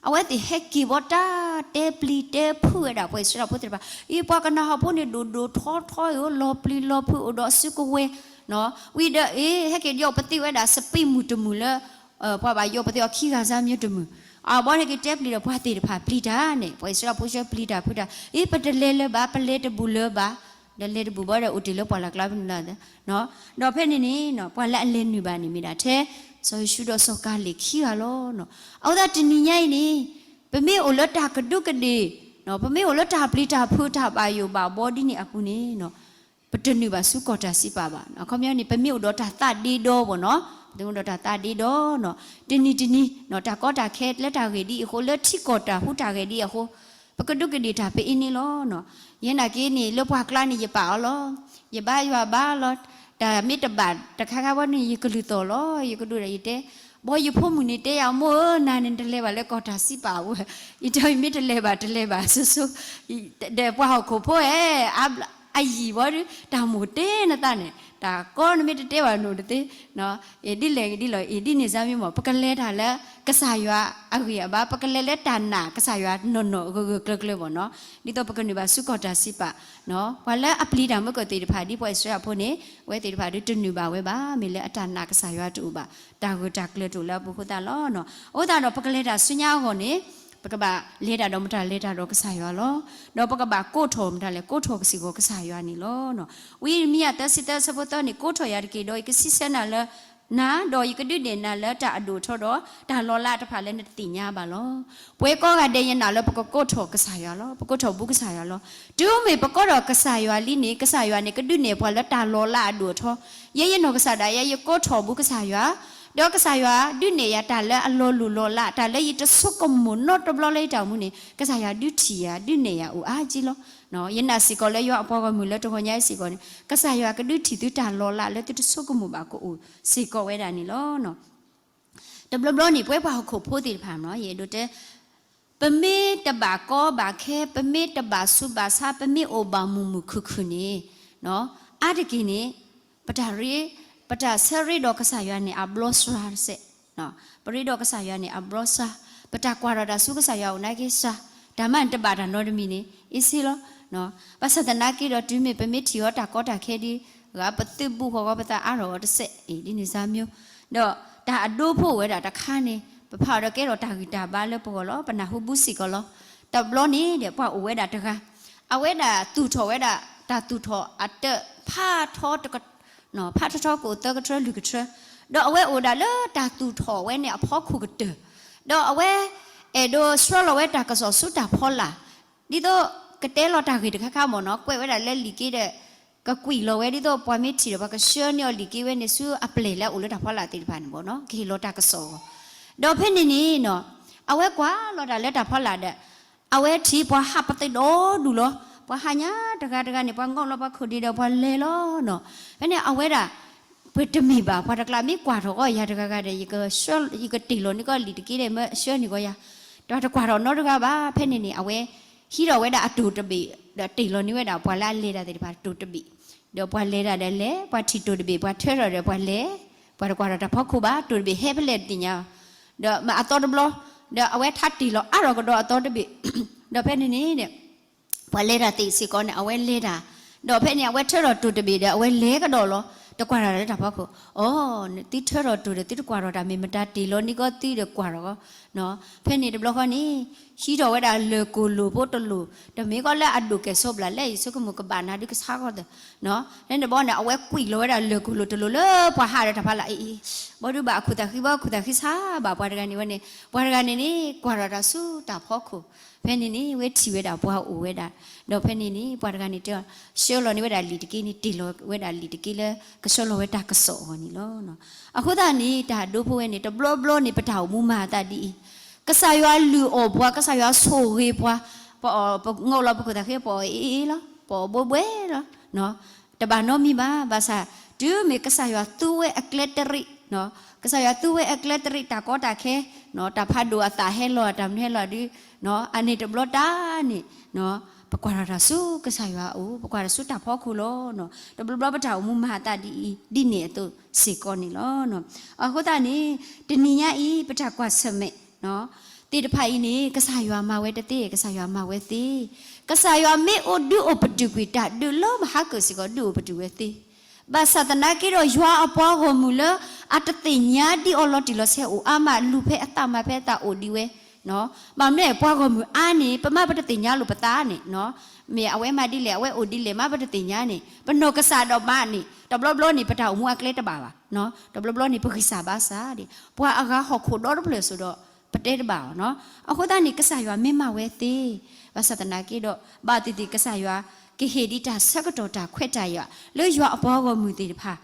အဝဲသ့ၣ်ဟဲက့ၤဘီတၢ်တဲပျံၤတဲဖုးဝဲဒၣ်ပှၤအံၣ်စရ့လးဖိသ့ၣ်တဖၣ်, အံၤ ပှၤကနၤဧၣ်ဖိန့ၣ် ဒိၣ်ဒိၣ်ထီထီအံၤ လီၤပျံၤလီၤဖုးအိၣ်ဒီးအစုကဝဲၤ, ဝံၤဒီးအ့ၣ် ဟဲက့ၤဒ်အီၤပသ့ဝဲဒၣ် စပံးမုၢ်တမုၢ်လၢ ပှၤဘၣ်ယိးပသ့အီၤခံဂၤစၢ်မ့ၢ်တမုၢ်, အဘီဟဲက့ၤတဲပျံၤဒီးပှၤသ့ၣ်တဖၣ်ပျံၤတၢ်န့ၣ် ပှၤအံၣ်စရ့လးဖိဆှၢပျံၤတၢ်ဖုးတၢ်, အ့ၣ် ပတလဲၤလၢၤဘၣ် ပလဲၤတဘူၣ်လၢၤဘၣ်, ဒီးလဲၤတဘူၣ်ဘီဒီးအိၣ်တ့ၢ်လၢပှၢ်လၢ်ကျါပနုာ်လၢ်, ဒီးဖဲန့ၣ်န့ၣ် ပှၤလၢအလဲၤနုာ်ဘၣ်န့ၣ်မ့ၢ်ဒၣ်ထဲ စီၤယိၤၡူဒီးစီၤကၤလ့းခံဂၤလီၤ. အဃိသတးတနံၤညါအံၤန့ၣ် ပမ့ၢ်အိၣ်လၢတၢ်ကဒူးကဒ့ၣ်, ပမ့ၢ်အိၣ်လၢတၢ်ပျံၤတၢ်ဖုးတၢ်ဘၣ်ယိၣ်ဘၣ်ဘီဒ်န့ၣ်အပူၤန့ၣ် ပတနုာ်ဘၣ်ဆူကီၢ်တၢ်စံးပာ်ဘၣ်. အခီပညီန့ၣ် ပမ့ၢ်အိၣ်ဒီးတၢ်သးဒ့ဒီဘၣ်နီၤ, ပမ့ၢ်အိၣ်ဒီးတၢ်သးဒ့ဒီနီၤ, တနံၤတနံၤ တၢ်ကီတၢ်ခဲလၢတၢ်ဂ့ၢ်ဒ်အံၤအဃိ လၢထံကီၢ်တၢ်ဟူးတၢ်ဂဲၤဒ်အံၤအဃိ ပကဒူးကဒ့ၣ်တၢ်ပအ့န့ၣ်လီၤ. ယဲနာ်က့န့ၣ် လၢပှၢ်ကျါန့ၣ် ယပာ်အီၤလီၤ. ယဘါယွၤဘါလီၤ. တၢ်မ့ၢ်တဘၣ်တခါခါဘီန့ၣ် ယကလုၢ်သီၣ်လီၤ. ယကဒိးဒီးယတဲ, ဘီယဖိမုၣ်န့ၣ်တဲယၤ မိၢ်ဧၢ နၤန့ၣ်တလဲၤဘၣ်လၢကီၢ်တၢ်စံးပာ်အပူၤ, ယတဲအီၤ ယမ့ၢ်တလဲၤဘၣ် တလဲၤဘၣ် ဆိဆိ, ဒီးပှၤဟီၣ်ခိၣ်ဖိဧၢ အယံာ်ဘီဒီး တၢ်မိၣ်တဲနသးန့ၣ် တၢ်ကီနမ့ၢ်တတဲဘၣ်နအိၣ်တသ့, ဒ်လဲၣ်ဒ်လဲၣ် အ့ၣ် ဒ်န့ၣ်စၢ်မ့ၢ်မ့ၢ် ပကလဲၤတၢ်လၢ ကစၢ်ယွၤအဂံၢ်အဘါ, ပကလဲၤလၢတၢ်နာ်ကစၢ်ယွၤနီၢ်နီၢ်ဂၢၢ်ဂၢၢ်ကျၢၤကျၢၤဘၣ်နီၤ, ဒ်သိးပကနုာ်ဘၣ်ဆူကီၢ်တၢ်စံးပာ်, ပှၤလၢအပျံၤတၢ်မုၢ်ကီၢ်သ့ၣ်တဖၣ် ဒ်ပှၤအံၣ်စရ့လးဖိန့ၣ် အဝဲသ့ၣ်တဖၣ်ဒီးတနုာ်ဘၣ်ဝဲဘၣ်, မ့ၢ်လၢအတၢ်နာ်ကစၢ်ယွၤတအိၣ်ဘၣ်, တၢ်ဂၢၢ်တၢ်ကျၢၤတအိၣ်လၢအပူၤအဃိသတးလီၤ. အဃိသတးဒီး ပကလဲၤတၢ်ဆူညါအဂီၢ်န့ၣ် ပကဘၣ်လဲၤတၢ်ဒီးမတၤလဲၤတၢ်ဒီးကစၢ်ယွၤလီၤ. ဒီးပကဘၣ်ကိးထီၣ်မတၤလဲၣ် ကိးထီၣ်ကစ့ၢ်ကီးကစၢ်ယွၤန့ၣ်လီၤ. ဝံယံးရမံယၤသၢဆံသၢအဆၢဖိသၢန့ၣ် ကိးထီၣ်ယၤတက့ၢ်ဒီး ယကစံးဆၢနၤလၢ နၤ, ဒီးယကဒုးနဲၣ်နၤလၢတၢ်အဒိၣ်အထီဒီး တၢ်လီၤလးတဖၣ်လၢနတသ့ၣ်ညါဘၣ်လီၤ. ပဝဲကိးဂၤဒဲး ယနာ်လၢပကကိးထီၣ်ကစၢ်ယွၤလီၤ. ပကိးထီၣ်ဘူးကစၢ်ယွၤလီၤ. တုၤမ့ၢ်ပကိးထီၣ်ကစၢ်ယွၤလံန့ၣ် ကစၢ်ယွၤန့ၣ် ကဒုးနဲၣ်ပှၤလၢတၢ်လီၤလးအဒိၣ်အထီ. ယဲယနီၢ်ကစၢ်ဒၣ်ယဲ ယကိးထီၣ်ဘူးကစၢ်ယွၤ, ဒီးကစၢ်ယွၤဒုးနဲၣ်ယၤတၢ်လၢအလီၤလိၢ်လီၤလး, တၢ်လၢယတဆိကမိၣ်နီတဘျီလၢယတၢ်အိၣ်မူန့ၣ် ကစၢ်ယွၤဒုးထံၣ်ယၤ ဒုးနဲၣ်ယၤအိၣ်အါကံလီၤ. ယနာ်စ့ၢ်ကီးလၢယွၤအပှၤဂီၢ်မုၢ်လၢတဂီၤညါအံၤစ့ၢ်ကီးန့ၣ် ကစၢ်ယွၤကဒုးထံၣ်သုတၢ်လီၤလးလၢသုတဆိကမိၣ်ဘၣ် ကအိၣ်စ့ၢ်ကီးဝဲဒၣ်န့ၣ်လီၤ. တဘျီဘျီန့ၣ် ပဝဲပှၤဟီၣ်ခိၣ်ဖိသ့ၣ်တဖၣ်န့ၣ် ယအဲၣ်ဒိးတဲ ပမ့ၢ်တဘၣ်ကီဘၣ်ခဲ, ပမ့ၢ်တဘၣ်ဆူးဘၣ်ဆါ, ပမ့ၢ်အိၣ်ဘၣ်မုာ်မုာ်ခုၣ်ခုၣ်န့ၣ် အါတက့ၢ်န့ၣ် ပတၢ်ရ့, ပတၢ်ဆၢရ့ဒီးကစၢ်ယွၤန့ၣ် အဘျီစှၤတစဲး, ပရ့ဒီးကစၢ်ယွၤန့ၣ် အဘျီစှၤ, ပတၢ်ကွၢ်ထီၣ်တၢ်ဆူကစၢ်ယွၤအိၣ်နာ်က့စှၤ, တၢ်မၤန့ၣ်တဘၣ်တၢ်နီတမံၤန့ၣ် အ့ၣ်စ့လီၤ. ဘၣ်ဆၣ်သနာ်က့ဒီး တုၤမ့ၢ်ပမ့ၢ်ထံၣ်အီၤတၢ်ကီတၢ်ခဲဒ် ဂၤပသုးဘူးဃီၤဂီၤပသးအါထီၣ်အီၤတစဲး ဒ်န့ၣ်စါမိ ဒီးတၢ်အဒိဖိအိၣ်ဝဲဒၣ်တခါန့ၣ် ပဖးအီၤဒီးကဲထီၣ်တၢ်ဂံၢ်တၢ်ဘါလၢပဂီၢ်လီၤ. ပနၢ်ဟူဘူးစ့ၢ်ကီးလီၤ. တဘျီန့ၣ်ဒီး ပှၤအိၣ်ဝဲဒၣ်တဂၤ အဝဲဒၣ်သူၣ်ထီၣ်ဝဲဒၣ် တၢ်သူၣ်ထီၣ်အတၢၢ်ဖးထီတက ဖးထီထီကအိၣ်သၢကထၢလွံၢ်ကထၢ, ဒီးအဝဲအိၣ်ဒၣ်လၢတၢ်သူၣ်ထီၣ်ဝဲန့ၣ်အဖီခိၣ်ကတၢၢ်, ဒီးအဝဲအဲၣ်ဒိးဆှၢလီၤဝဲတၢ်ကစီၣ်ဆူတၢ်ဖီလာ်, ဒ်သိးကတဲလီၤတၢ်ဂ့ၢ်တခါခါမ့ၢ်နီၤ ကွဲးဝဲဒၣ်လၢလံာ်က့ဒီး ကကွံာ်လီၤဝဲ ဒ်သိးပှၤမ့ၢ်ထံၣ်ဒီး ပှၤကဆှၢန့ၢ်အီၤလံာ်က့ဝဲန့ၣ်ဆူအပျဲၢ်လၢအအိၣ်လၢတၢ်ဖီလာ်သ့ၣ်တဖၣ်န့ၣ်မ့ၢ်နီၤ ကဟ့ၣ်လီၤတၢ်ကစီၣ်အဂီၢ်, ဒီးဖဲန့ၣ်န့ၣ်နီၤ အဝဲကွၢ်လီၤတၢ်လၢတၢ်ဖီလာ်ဒီး အဝဲထံၣ်ပှၤဟးပသ့ၣ်ဒီဒူၣ်လီၤ. ပှၤဟးညါတဂၤတဂၤန့ၣ် ပှၤငီၢ်လီၤပှၤခိၣ်ဒံးဒီးပှၤလဲၤလီၤနီၤ. ဖဲန့ၣ်အဝဲဒၣ် ပတမ့ၢ်ဘၣ် ပှၤတကျါမ့ၢ်ကွၢ်ထီၣ်ကီးယၤတဂၤဂၤဒီး ယကတ့ၢ်လီၤန့ၢ်ကီးလံာ်တက့ဒီး မၢဆှၢန့ၢ်ကီးယၤ, ဒီးတကွၢ်ထီၣ်နီတဂၤဘၣ်. ဖဲန့ၣ်န့ၣ် အဝဲဟံးထီၣ်ဝဲဒၣ်အတိၢ်တဘ့ၣ် ဒီးတ့ၢ်လီၤန့ၢ်ဝဲဒၣ်ပှၤလၢအလဲၤတၢ်သ့ၣ်တဖၣ်တိၢ်တဘ့ၣ်, ဒီးပှၤလဲၤတၢ်ဒီးလဲၤ ပှၤထံၣ်တိၢ်တဘ့ၣ် ပှၤထၢထီၣ်ဒီးပှၤလဲၤ, ပှၤတကွၢ်ထီၣ်တၢ်ဖီခိၣ်ဘၣ် တိၢ်တဘ့ၣ်ဟဲဖဲလဲၣ်တသ့ၣ်ညါ, ဒီးမ့ၢ်အသီတဘျီ, ဒီးအဝဲထါတ့ၢ်လီၤအါထီၣ်ကဒီးအသီတဘ့ၣ်, ဒီးဖဲန့ၣ်န့ၣ် ပှၤလဲၤတၢ်သ့ၣ်စ့ၢ်ကီးန့ၣ် အဝဲလဲၤတၢ်, ဒီးဖဲန့ၣ် အဝဲထၢထီၣ်တိၢ်တဘ့ၣ်ဒီး အဝဲလဲၤကဒီးလီၤ. တကွၢ်ထီၣ်တၢ်လၢတၢ်ဖီခိၣ်, အီ သုထၢထီၣ်တိၢ်ဒီးသုတကွၢ်ထီၣ်တၢ် မ့ၢ်မတၤတ့ၢ်လီၤန့ၢ်ကီးသုဒီးကွၢ်ထီၣ်ကီး, ဖဲန့ၣ်တဘျီဃီန့ၣ် ဟံးထီၣ်ဝဲဒၣ်လၢၢ်ကိၢ်လိာ်ဖိတလိၣ်, တမ့ၢ်ကီးလၢအဒိၣ်ကဲၣ်ဆိးဘျးလဲၣ် ယဆိကမိၣ်ကဘၣ်နၤဒုးကဆါဃီသၢ, ဖဲန့ၣ်တဘျီန့ၣ် အဝဲကွံာ်လီၤဝဲဒၣ်လၢၢ်ကိၢ်လိာ်တလိၣ်လၢပှၤဟးဒီးတၢ်ဖီလာ်အံၤအံၤ, ဘီဒုးဘၣ်အခူၣ်သးဃံဘီ အခူၣ်သးဃံဆါဘၣ်ပှၤတဂၤန့ၣ်ဝဲန့ၣ်, ပှၤတဂၤန့ၣ်န့ၣ် ကွၢ်ထီၣ်တၢ်ဆူတၢ်ဖီခိၣ်, ဖဲန့ၣ်န့ၣ် ဝဲထံၣ်ဝဲဒၣ်ပှၤအိၣ်ဝဲဒၣ်, ဒီးဖဲန့ၣ်န့ၣ် ပှၤတဂၤန့ၣ်တဲအီၤ ဆှၢလီၤန့ၢ်ဝဲဒၣ်လံာ်တက့န့ၣ် တ့ၢ်လီၤဝဲဒၣ်လံာ်တက့လၢ ကဆှၢလီၤဝဲတၢ်ကစီၣ်အဂီၢ်န့ၣ်လီၤ. အဃိသတးန့ၣ် တၢ်ဒိဖိဝဲန့ၣ် တဘျီဘျီန့ၣ် ပတၢ်အိၣ်မူမၤအသးဒ်အံၤ, ကစၢ်ယွၤလုၢ်အီၣ်ပှၤ ကစၢ်ယွၤဆိၣ်ဂ့ၤပှၤ, ပအီၣ်ပငီၢ်လီၤပခိၣ်သးဃ့ ပအီၣ်အ့ၣ်အ့ၣ်လီၤ ပအီၣ်ဘှဲဘှဲလီၤ တဘၣ်နီတမံၤဘၣ်. ဘၣ်ဆၣ် တုၤမ့ၢ်ကစၢ်ယွၤသူဝဲအကျဲတရံး, ကစၢ်ယွၤသူဝဲအကျဲတရံး တၢ်ကီတၢ်ခဲ, တၢ်ဖးဒိၣ်အသးဟဲလီၤ တၢ်မနုၤဟဲလီၤဒုး, အန့ၣ်တဘျီတၢ်န့ၣ် ပကွၢ်ထီၣ်တၢ်ဆူကစၢ်ယွၤအအိၣ်, ပကွၢ်ထီၣ်ဆူတၢ်ဖီခိၣ်လီၤ. တဘျီဘျီပတၢ်အိၣ်မူမၤအသးဒ်အံၤ ဒ်န့ၣ်အသိးစ့ၢ်ကီးန့ၣ်လီၤ. အဃိသတးန့ၣ် တနံၤညါအံၤ ပတၢ်ကွၢ်ဆၢၣ်မဲာ် သ့ၣ်တဖၣ်အံၤန့ၣ် ကစၢ်ယွၤမၤဝဲတသ့, ကစၢ်ယွၤမၤဝဲသ့. ကစၢ်ယွၤမ့ၢ်အိၣ်ဒုးအိၣ်ပတုာ်ကွံာ် တၢ်ဒုးလၢမဟါကၢၣ်စ့ၢ်ကီး ဒုးအိၣ်ပတုာ်ဝဲသ့. ဘၣ်ဆၣ်သနာ်က့ဒီး ယွၤအပှၤဂီၢ်မုၢ်လၢ အတသ့ၣ်ညါဒံးအီၤလီၤတံၢ်လီၤဆဲးအိၣ်အါမး လူၤဖဲအသးမၤဖဲအသးအိၣ်ဒံးဝဲ ဘၣ်မနုၤလဲၣ် ပှၤဂီၢ်မုၢ်အါန့ၣ် ပမ့ၢ်ပတသ့ၣ်ညါလိာ်ပသးန့ၣ် မ့ၢ်အဝဲမၤဒ်လဲၣ် အဝဲအိၣ်ဒ်လဲၣ် မ့ၢ်ပတသ့ၣ်ညါန့ၣ် ပနီၢ်ကစၢ်ဒိၣ်မးန့ၣ် တဘျီဘျီန့ၣ် ပတၢ်အိၣ်မူအကျဲတဘၣ်ဘၣ်. တဘျီဘျီန့ၣ် ပဂံၢ်စၢ်ဘါစၢ်ဒံး ပှၤအဂၤဟီၣ်ခိၣ်ဒီတဖျၢၣ်အသိးဒီး ပတဲတဘၣ်အီၤ. အဃိသတးန့ၣ် ကစၢ်ယွၤမ့ၢ်မၤဝဲသ့, ဘၣ်ဆၣ်သနာ်က့ဒီး ဘၣ်သ့ၣ်သ့ၣ်ကစၢ်ယွၤ ကဟ့ၣ်ဒံးတၢ်ဆၢကတီၢ်တၢ်ခွဲးတၢ်ယာ် လၢယွၤအပှၤဂီၢ်မုၢ်သ့ၣ်တဖၣ်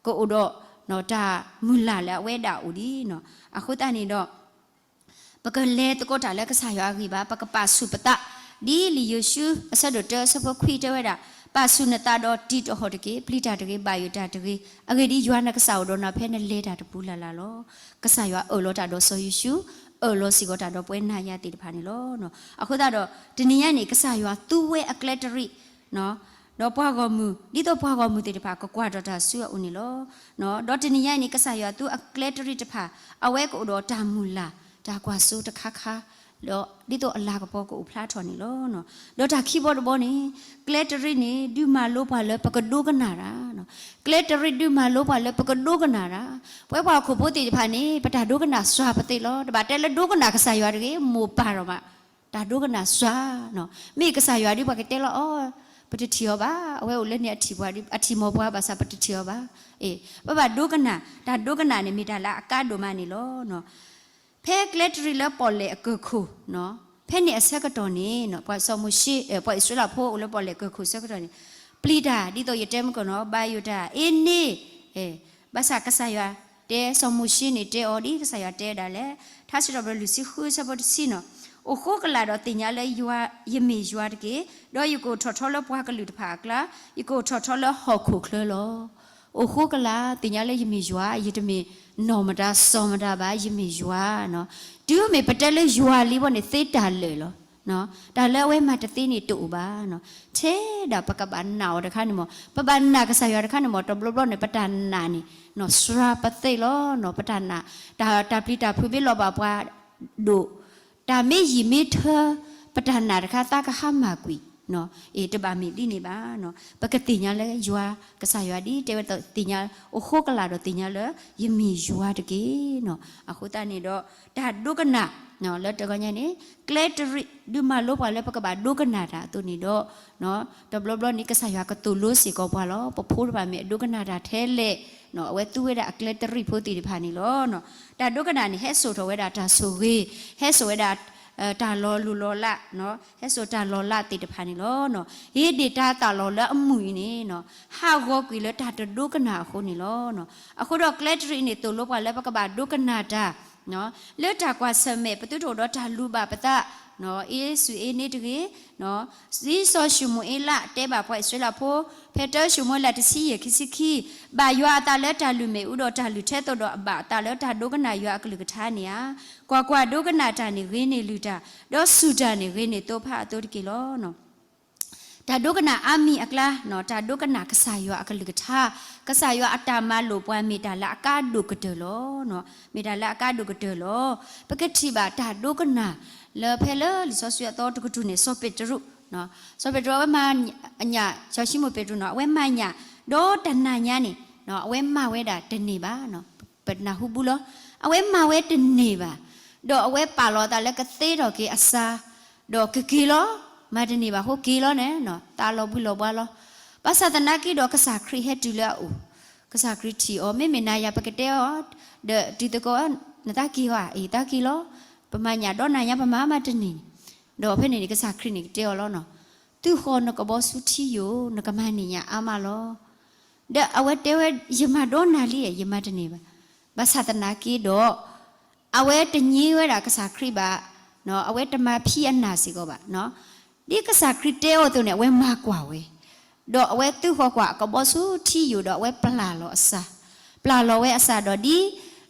ကအိၣ်ဒီး တၢ်မုၢ်လၢ်လၢအဝဲဒၣ်အိၣ်ဒံး. အဃိသတးန့ၣ်ဒီး ပကလဲၤသကိးတၢ်လၢကစၢ်ယွၤအဂံၢ်ဘါ ပကပာ်ဆူၣ်ပသး ဒ်လံာ်ယိၤၡူ အဆၢဒိၣ်တၢအဆၢဖိခွံတဲဝဲဒၣ်, ပာ်ဆူၣ်နသးဒီးတံၤတဟီၣ်တက့ၢ်, ပျံၤတၢ်တဂ့ၤ, ဘၣ်ယိၣ်တၢ်တဂ့ၤ, အဂ့ၢ်ဒ်အံၤ ယွၤနကစၢ်အိၣ်ဒီးနၤဖဲနလဲၤတၢ်တပူၤလၢ်လၢ်လီၤ. ကစၢ်ယွၤအၢၣ်လီၤတၢ်ဒီးစီၤယိၤၡူ, အၢၣ်လီၤစ့ၢ်ကီးတၢ်ဒီးပဝဲနၤယၤသ့ၣ်တဖၣ်န့ၣ်လီၤ. အဃိသတးဒီး တနံၤညါန့ၣ် ကစၢ်ယွၤသူဝဲအကျဲတရံး ဒီးပှၤဂီၢ်မုၢ် ဒ်သိးပှၤဂီၢ်မုၢ်သ့ၣ်တဖၣ် ကကွၢ်ထီၣ်တၢ်ဆူအအိၣ်န့ၣ်လီၤ. ဒီးတနံၤညါအံၤန့ၣ် ကစၢ်ယွၤသူအကျဲတရံးတဖၣ် အဝဲကအိၣ်ဒီးတၢ်မုၢ်လၢ် တၢ်ကွၢ်စိတခါခါ ဒီးဒ်သိးအလၤကပီၤကအိၣ်ဖျါထီၣ်န့ၣ်လီၤ. ဒီးတၢ်ခံဘီတဘီန့ၣ် ကျဲတရံးန့ၣ် ဒုးမၤလိပှၤလၢပကဒိကနၣ်တၢ်, ကျဲတရံးဒုးမၤလိပှၤလၢပကဒိကနၣ်တၢ်. ပဝဲပှၤဟီၣ်ခိၣ်ဖိသ့ၣ်တဖၣ်န့ၣ် ပတၢ်ဒိကနၣ်စှၤပသ့လီၤ. တဘၣ်တဲလၢဒိကနၣ်ကစၢ်ယွၤတဂ့ၤ, မိၢ်ပၢ်ဒီးမး တၢ်ဒိကနၣ်စှၤ မ့ၢ်ကစၢ်ယွၤဒုးပှၤကတဲလီၤအီၤ, ပတထံၣ်အီၤဘၣ်. အဝဲအိၣ်လၢန့ၣ်အထံၣ်ပှၤ, အထံၣ်မီၤပှၤဘၣ်ဆၣ်ပတထံၣ်အီၤဘၣ်. အ့ၣ်, ပဘၣ်ဒိကနၣ်, တၢ်ဒိကနၣ်န့ၣ်မ့ၢ်တၢ်လၢအကါဒိၣ်မးန့ၣ်လီၤ. ဖဲကျဲတရံးလၢပီၣ်လဲၣ်အကၢၢ်ခိၣ်, ဖဲန့ၣ်အဆၢကတီၢ်န့ၣ် ပှၤစီၤမိၤၡ့, ပှၤအံၣ်စရ့လးဖိအိၣ်လၢပီၣ်လဲၣ်ကၢၢ်ခိၣ်ဆၢကတီၢ်န့ၣ်, ပျံၤတၢ်ဒ်သိးယတဲမုၢ်ကနီၤ ဘၣ်ယိၣ်တၢ်အ့န့ၣ်, ဘၣ်ဆၣ်ကစၢ်ယွၤတဲစီၤမိၤၡ့န့ၣ်တဲအီၤဒ်ကစၢ်ယွၤတဲဒၣ်လဲၣ်. ထါစံးထီၣ်ပတြၢၤလွံၢ်ဆံဃုဆၢဖိတဆံန့ၣ်, အိၣ်ဃိကလာ်ဒီးသ့ၣ်ညါလၢယမ့ၢ်ယွၤတက့ၢ်, ဒီးယကအိၣ်ထီၣ်ထီလၢပှၤကလုာ်တဖၣ်အကျါ, ယကအိၣ်ထီၣ်ထီလၢဟီၣ်ခိၣ်ချၢလီၤ. အိၣ်ဃိကလာ်သ့ၣ်ညါလၢယမ့ၢ်ယွၤ, ယတမ့ၢ်နီၢ်မတၤစီၤမတၤဘၣ်, ယမ့ၢ်ယွၤ. တုၤမ့ၢ်ပတဲလၢယွၤလံဘီန့ၣ်သ့တၢ်လၢာ်လီၤ. တၢ်လၢအဝဲမၤတသ့န့ၣ်တအိၣ်ဘၣ်. ထဲဒၣ်ပကဘၣ်နာ်အီၤတခါန့ၣ်မ့ၢ်, ပဘၣ်နာ်ကစၢ်ယွၤတခါန့ၣ်မ့ၢ်, တဘျီဘျီန့ၣ် ပတၢ်နာ်န့ၣ် စှၤပသ့လီၤ. ပတၢ်နာ်, တၢ်ပျံၤတၢ်ဖုးမ့ၢ်လီၤဘၣ်ပှၤဒိၣ်, တၢ်မ့ၢ်ယံာ်မ့ၢ်ထၢ, ပတၢ်နာ်တခါသးကဟါမၢ်ကွံာ်, အ့ၣ် တဘၣ်မ့ၢ်ဒ်န့ၣ်ဘၣ်. ပကသ့ၣ်ညါလၢယွၤ, ကစၢ်ယွၤဒ်တဲဝဲဒၣ်သ့ၣ်ညါ, အိၣ်ဃိကလာ်ဒီးသ့ၣ်ညါလၢယမ့ၢ်ယွၤတက့ၢ်. အဃိသတးန့ၣ်ဒီး တၢ်ဒိကနၣ် လၢတဂီၤညါန့ၣ် ကျဲတရံးဒုးမၤလိပှၤလၢပကဘၣ်ဒိကနၣ်တၢ်အသိးန့ၣ်ဒီး, တဘျီဘျီန့ၣ် ကစၢ်ယွၤကသိၣ်လိစ့ၢ်ကီးပှၤလီၤ. ပဖိတဖၣ်မ့ၢ်အဒိကနၣ်တၢ်ထဲလဲၣ်, အဝဲသူဝဲဒၣ်အကျဲတရံးဖိသ့ၣ်တဖၣ်န့ၣ်လီၤ. တၢ်ဒိကနၣ်န့ၣ် ဟဲစိာ်ထီၣ်ဝဲဒၣ်တၢ်ဆိၣ်ဂ့ၤ, ဟဲစိာ်ဝဲဒၣ် တၢ်လီၤလိၢ်လီၤလး, ဟဲစိာ်တၢ်လီၤလးသ့ၣ်တဖၣ်န့ၣ်လီၤ. ဟ့ၣ်ဒ့ၣ်တၢ်သးလီၤလၢအမုာ်အံၤန့ၣ် ဟးဂီၤကွံာ်လၢတၢ်တဒိကနၣ်အဃိန့ၣ်လီၤ. အဃိဒီးကျဲတရံးန့ၣ်သိၣ်လိပှၤလၢပကဘၣ်ဒိကနၣ်တၢ် လၢတၢ်ကွၢ်ဆၢၣ်မဲာ် ပသုတအိၣ်ဒီးတၢ်လူၤဘၣ်ပသး, အ့စူၢ်အ့န့တဂ့ၤ, ဒ်စီၤၡမူၤအ့လးတဲဘၣ်ပှၤအံၣ်စရ့လးဖိ, ဖဲတၢၡမူၤအ့လးတဆံယဲၢ်ခံဆံခံ, ဘၣ်ယွၤအသးလၢတၢ်လုၢ်မ့ၣ်အူဒီးတၢ်လုၢ်ထဲသိးဒီးအဘၣ်အသးလၢတၢ်ဒိကနၣ်ယွၤအကလုၢ်ကထါန့ၣ်ဧါ. ကွၢ်ကွၢ်, ဒိကနၣ်တၢ်န့ၣ်ဂ့ၤန့ၢ်လုၢ်တၢ်, ဒီးစူၢ်တၢ်န့ၣ်ဂ့ၤန့ၢ်သိဖါအသိတက့ၢ်လီၤ. တၢ်ဒိကနၣ်အါမံၤအကျါ, တၢ်ဒိကနၣ်ကစၢ်ယွၤအကလုၢ်ကထါ, ကစၢ်ယွၤအတၢ်မၤလိာ်ပှၤမ့ၢ်တၢ်လၢအကါဒိၣ်ကတၢၢ်လီၤ. မ့ၢ်တၢ်လၢအကါဒိၣ်ကတၢၢ်လီၤ. ပကထံၣ်ဘၣ်တၢ်ဒိကနၣ် လၢဖဲလၢလံာ်စီဆှံအသီတကတြူၢ်န့ၣ် စီၤပ့းတရူး, စီၤပ့းတရူးအဝဲမၤညၣ်, စီၤၡံမိၣ်ပ့းတရူးန့ၣ် အဝဲမၤညၣ်, ဒီးတနၤညါန့ၣ် အဝဲမၤဝဲဒၣ်တန့ၢ်ဘၣ် ပနၢ်ဟူဘၣ်လီၤ. အဝဲမၤဝဲတန့ၢ်ဘၣ်, ဒီးအဝဲပာ်လီၤအသးလၢကသ့ထီၣ်က့ၤအစါ, ဒီးကက့ၤလီၤ, မၤတန့ၢ်ဘၣ်အဃိက့ၤလီၤန့ၣ်, သးလီၤဘှံးလီၤဘှါလီၤ. ဘၣ်ဆၣ်သနာ်က့ဒီးကစၢ်ခရံာ်ဟဲတုၤလၢအအိၣ်, ကစၢ်ခရံာ်ထံၣ်အီၤ, မ့မ့ၢ်နၤယၤပကတဲအီၤ, ဒီးတုၤသကိး, နသးက့ၤဧါ, အ့ၣ် သးက့ၤလီၤ. ပမၤညၣ်ဒီနၤညါပမၤမးတန့ၢ်န့ၣ်, ဒီးဖဲန့ၣ်န့ၣ် ကစၢ်ခရံာ်န့ၣ်ကတဲအီၤလီၤ. သုဃီၤနကဘီဆူထံယိာ်, နကမၤန့ၢ်ညၣ်အါမးလီၤ. ဒီးအဝဲတဲဝဲ, ယမၤဒီနၤလံ, ယမၤတန့ၢ်ဘၣ်. ဘၣ်ဆၣ်သနာ်က့ဒီး အဝဲတည့ဝဲဒၣ်ကစၢ်ခရံာ်ဘၣ်, အဝဲတမၤဖံးအနၢ်စ့ၢ်ကီးဘၣ်. ဒ်ကစၢ်ခရံာ်တဲအီၤအသိးန့ၣ် အဝဲမၤကွၢ်ဝဲ, ဒီးအဝဲသုးဃီၤကွၢ်အကဘီဆူထံယိာ်ဒီးအဝဲပျၢ်လီၤအစၢ်, ပျၢ်လီၤဝဲအစၢ်ဒီး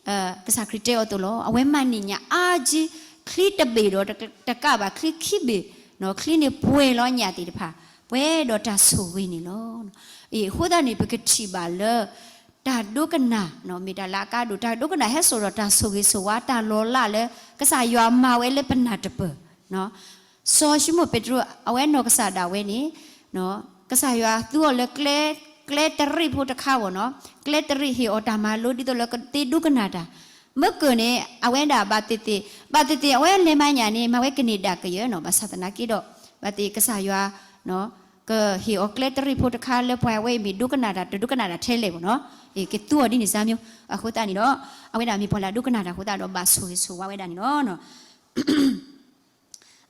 ဒ် ကစၢ်ခရံာ်တဲအီၤအသိးလီၤ. အဝဲမၤန့ၢ်ညၣ်အါကံ, ချံတဘ့ၣ်ဒီးတကးဘၣ်ချံခံဘ့ၣ်, ချံန့ၣ်ပှဲၤလီၤညၣ်သ့ၣ်တဖၣ်, ပှဲၤဒီးတၢ်ဆိၣ်ဂ့ၤန့ၣ်လီၤ. အဃိသတးန့ၣ် ပကထံၣ်ဘၣ်လၢ တၢ်ဒိကနၣ် မ့ၢ်တၢ်လၢအကါဒိၣ်, တၢ်ဒိကနၣ်ဟဲစိာ်ဒီးတၢ်ဆိၣ်ဂ့ၤဆိၣ်ဝါ တၢ်လီၤလးလၢ ကစၢ်ယွၤမၤဝဲလၢပနၢ်တပၢၢ် စီၤၡံမိၣ်ပ့းတရူး အဝဲနီၢ်ကစၢ်ဒၣ်ဝဲန့ၣ် ကစၢ်ယွၤသူအီၤလၢ ကျဲတရံးဖိတခါဘၣ်နီၤ, ကျဲတရံးဟ့ၣ်အီၤတၢ်မၤလိ ဒ်သိးလၢကသ့ဒိကနၣ်တၢ်, မ့ၢ်ကၢၢ်န့ၣ် အဝဲဒၣ်ဘၣ်သ့ၣ်သ့ၣ်, ဘၣ်သ့ၣ်သ့ၣ်အဝဲလဲၤမၤညၣ်န့ၣ် မၤဝဲကန့ၢ်ဒၣ်ကယၢၤနီၤ, ဘၣ်ဆၣ်သနာ်က့ဒီး ဘၣ်သ့ၣ်ကစၢ်ယွၤ ကဟ့ၣ်အီၤကျဲတရံးဖိတခါလၢပှၤဝဲအံၤမ့ၢ်ဒိကနၣ်တၢ် တဒိကနၣ်တၢ်ထဲလဲၣ်ဘၣ်နီၤ, ကသူအီၤဒ်န့ၣ်စၢ်မ့ၢ်, အဃိသတးန့ၣ်ဒီး အဝဲဒၣ်မ့ၢ်ပှၤလၢအဒိကနၣ်တၢ်အဃိသတးဒီး ဘၣ်ဆိၣ်ဂ့ၤဆိၣ်ဝါဝဲဒၣ်န့ၣ်လီၤ.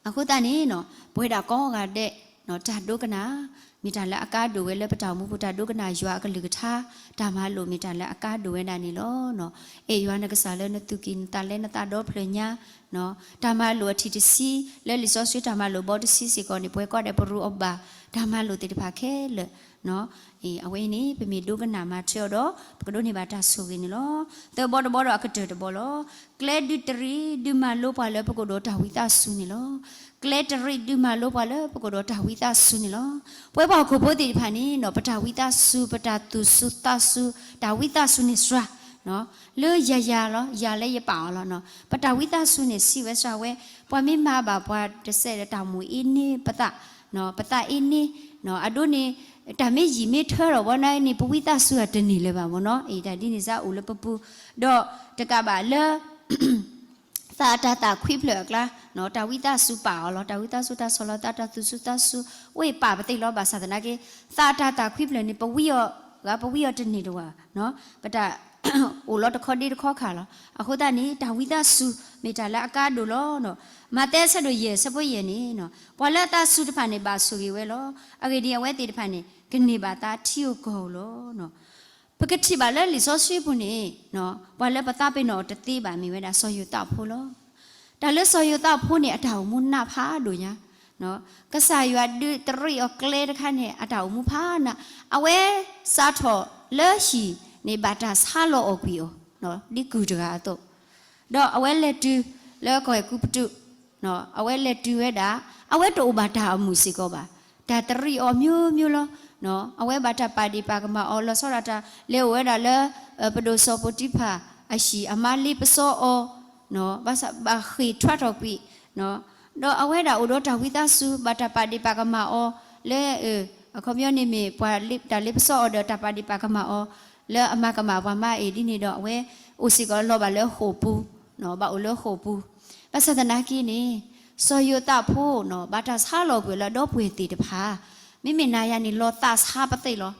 အဃိသတးန့ၣ် ပဝဲဒၣ်ကိးဂၤဒဲး တၢ်ဒိကနၣ် မ့ၢ်တၢ်လၢအကါဒိၣ်ဝဲလၢပတၢ်အိၣ်မူပူၤ, တၢ်ဒိကနၣ်ယွၤအကလုၢ်ကထါ တၢ်မၤလိာ်မ့ၢ်တၢ်လၢအကါဒိၣ်ဝဲဒၣ်န့ၣ်လီၤ. အဲၣ်ယွၤနကစၢ်လၢနသူၣ်ကံၢ်နသးလဲနသးဒီဖျၢၣ်ညါ, တၢ်မၤလိာ်အထံၣ်တဆံ လၢလံာ်စီဆှံတၢ်မၤလိာ်ဘီတဆံစ့ၢ်ကီးန့ၣ် ပဝဲကိးဂၤဒဲးပရူးအီၤဘၣ် တၢ်မၤလိာ်သ့ၣ်တဖၣ်ခဲလၢာ် အဝဲအံၤန့ၣ် ပမ့ၢ်ဒိကနၣ်မၤထွဲအီၤဒီး ပကဒိးန့ၢ်ဘၣ်တၢ်ဆိၣ်ဂ့ၤန့ၣ်လီၤ. သၢဘီတဘီဒီးအကတၢၢ်တဘီလီၤ. ကျဲဒုးတရံး ဒုးမၤလိပှၤလၢပကအိၣ်ဒီးတၢ်ဝံသးစူၤန့ၣ်လီၤ. ကျဲတရံး ဒုးမၤလိပှၤလၢပကအိၣ်ဒီးတၢ်ဝံသးစူၤန့ၣ်လီၤ. ပဝဲပှၤဟီၣ်ခိၣ်ဖိသ့ၣ်တဖၣ်န့ၣ် ပတၢ်ဝံသးစူၤ ပတၢ်သူၣ်စူၤသးစူၤ တၢ်ဝံသးစူၤန့ၣ်စှၤ လၢယၤယၤလီၤ, ယၤလၢယပာ်အီၤလီၤ. ပတၢ်ဝံသးစူၤန့ၣ်စံးဝဲစှၤဝဲ, ပှၤမ့ၢ်မၤဘၣ်ပှၤတစဲးဒီးတၢ်မိၣ်အ့န့ ပသး, ပသးအ့န့, အဒိန့ၣ် တၢ်မ့ၢ်ယံာ်မ့ၢ်ထၢထီၣ်ဝဲန့ၣ် ပဝံသးစူၤအတန့ၢ်လၢၤဘၣ်မ့ၢ်နီၤ. အံၤတၢ်ဒ်န့ၣ်စ့ၢ်အိၣ်လၢပပူၤ, ဒီးတကးဘၣ်လၢ သးအတၤသၣ်ခွံဖျၢၣ်အကျါ, တၢ်ဝံသးစူၤပာ်အီၤလီၤ. တၢ်ဝံသးစူၤ တၢ်ဆီၣ်လီၤသး တၢ်သူၣ်စူၤသးစူၤ ဝ့ၢ်ပာ်ပသ့ၣ်လီၤ. ဘၣ်ဆၣ်သနာ်က့ သးအတၤသၣ်ခွံဖျၢၣ်န့ၣ် ပဝံအီၤဂၤ ပဝံအီၤတန့ၢ်တဝၢ်, ပတၢ်အိၣ်လီၤတခီဒ့တခီခးလီၤ. အဃိသတးန့ၣ် တၢ်ဝံသးစူၤမ့ၢ်တၢ်လၢအကါဒိၣ်လီၤ. မးသဲအဆၢဒိၣ်ယဲၢ် အဆၢဖိယဲၢ်န့ၣ်, ပှၤလၢအသးစူၤတဖၣ်န့ၣ် ဘၣ်ဆိၣ်ဂ့ၤဝဲလီၤ. အဂ့ၢ်ဒ်အံၤ, အဝဲသ့ၣ်တဖၣ်န့ၣ် ကန့ၢ်ဘၣ်သးထံဧိၤကီၢ်ဧိၤလီၤ. ပကထံၣ်ဘၣ်လၢလံာ်စီဆှံပူၤန့ၣ်, ပှၤလၢပသးပ့ၤနီၣ်အီၤတသ့ဘၣ် မ့ၢ်ဝဲဒၣ်စီၤယိၤသးဖိလီၤ. တၢ်လၢစီၤယိၤသးဖိန့ၣ် အတၢ်အိၣ်မူနးဖးဒိၣ်ညါ, ကစၢ်ယွၤဒုးတရံးအီၤကျဲတခါန့ၣ် အတၢ်အိၣ်မူဖးနး, အဝဲစးထီၣ်လၢဟံၣ်န့ၣ် ဘၣ်တၢ်ဆါလီၤအီၣ်ကွံာ်အီၤ, ဒ်ကုၢ်တဂၤအသိး, ဒီးအဝဲလဲၤတုၤလၢကီၢ်အဲၤကူပတူး, အဝဲလဲၤတုၤဝဲဒၣ်, အဝဲတအိၣ်ဘၣ်တၢ်အမုာ်စ့ၢ်ကီးဘၣ်, တၢ်တရံးအီၤမျိုးမျိုးလီၤ. အဝဲဘၣ်တၢ်ပာ်ဒ့ၣ်ပာ်ကမၣ်အီၤ လီၤဆီဒၣ်တၢ်လဲၤအိၣ်ဝဲဒၣ်လၢ ပဒိၣ်စီၤပီတံဖၢ်အဟံၣ် အမါလ့ပစီအီၤ, ဘၣ်ဃ့ၢ်ထွါထီၣ်ကွံာ်, ဒီးအဝဲဒၣ်အိၣ်ဒီးတၢ်ဝံသးစူၤ ဘၣ်တၢ်ပာ်ဒ့ၣ်ပာ်ကမၣ်အီၤလၢ အခီပညီန့ၣ်မ့ၢ်ပှၤတၢ်လ့ပစီအီၤဒီး တၢ်ပာ်ဒ့ၣ်ပာ်ကမၣ်အီၤလၢအမၤကမၣ်ပှၤမါအံၤဒ်န့ၣ်ဒီး အဝဲအိၣ်စ့ၢ်ကီးလီၤဘၣ်လၢဃိာ်ပူၤ, ဘၣ်အိၣ်လၢဃိာ်ပူၤ. ဘၣ်ဆၣ်သနာ်က့န့ၣ် စီၤယိၤသးဖိ ဘၣ်တၢ်ဆါလီၤကွံာ်လၢအဒီပုၢ်ဝဲၢ်သ့ၣ်တဖၣ်, မ့မ့ၢ်နၤယၤန့ၣ် လီၤသးဆါပသ့ၣ်လီၤ.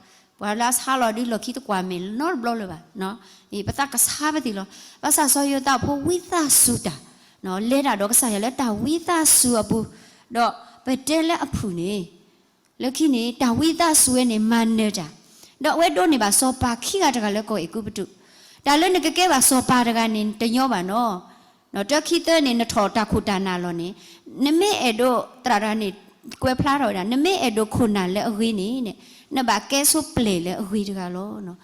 ပှၤလၢအဆါလီၤဒုးလီၢ်ခံတကွၢ်မဲာ်နီတဘျီလၢၤဘၣ်, ပသးကဆါပသ့ၣ်လီၤ. ဘၣ်ဆၣ်စီၤယိၤသးဖိဝံသးစူၤတၢ်, လဲၤတၢ်ဒီးကစၢ်ယွၤလၢတၢ်ဝံသးစူၤအပူၤ, ဒီးပတဲလၢအဖုၣ်န့ၣ် လၢခံန့ၣ် တၢ်ဝံသးစူၤဝဲန့ၣ် မၤနၢၤတၢ်, ဒီးအဝဲဒိးန့ၢ်ဘၣ်စီၤပၤခံဂၤတဂၤလၢကီၢ်အဲၤကူပတူး, တၢ်လၢနကကဲဘၣ်စီၤပၤတဂၤန့ၣ် တညီဘၣ်နီၤ. တၢခံသၢန့ၣ် နထီၣ်တၢ်ခိၣ်တၢ်နၢ်လီၤန့ၣ်, နမ့ၢ်အဲၣ်ဒိးသရၣ်တဂၤန့ၣ် ကွဲးဖျါထီၣ်ဝဲဒၣ် နမ့ၢ်အဲၣ်ဒိးခိၣ်နၢ်လၢအဂ့ၤန့ၣ်, နဘၣ်ကဲဆိပျဲၢ်လၢအဂ့ၤတဂၤလီၤ.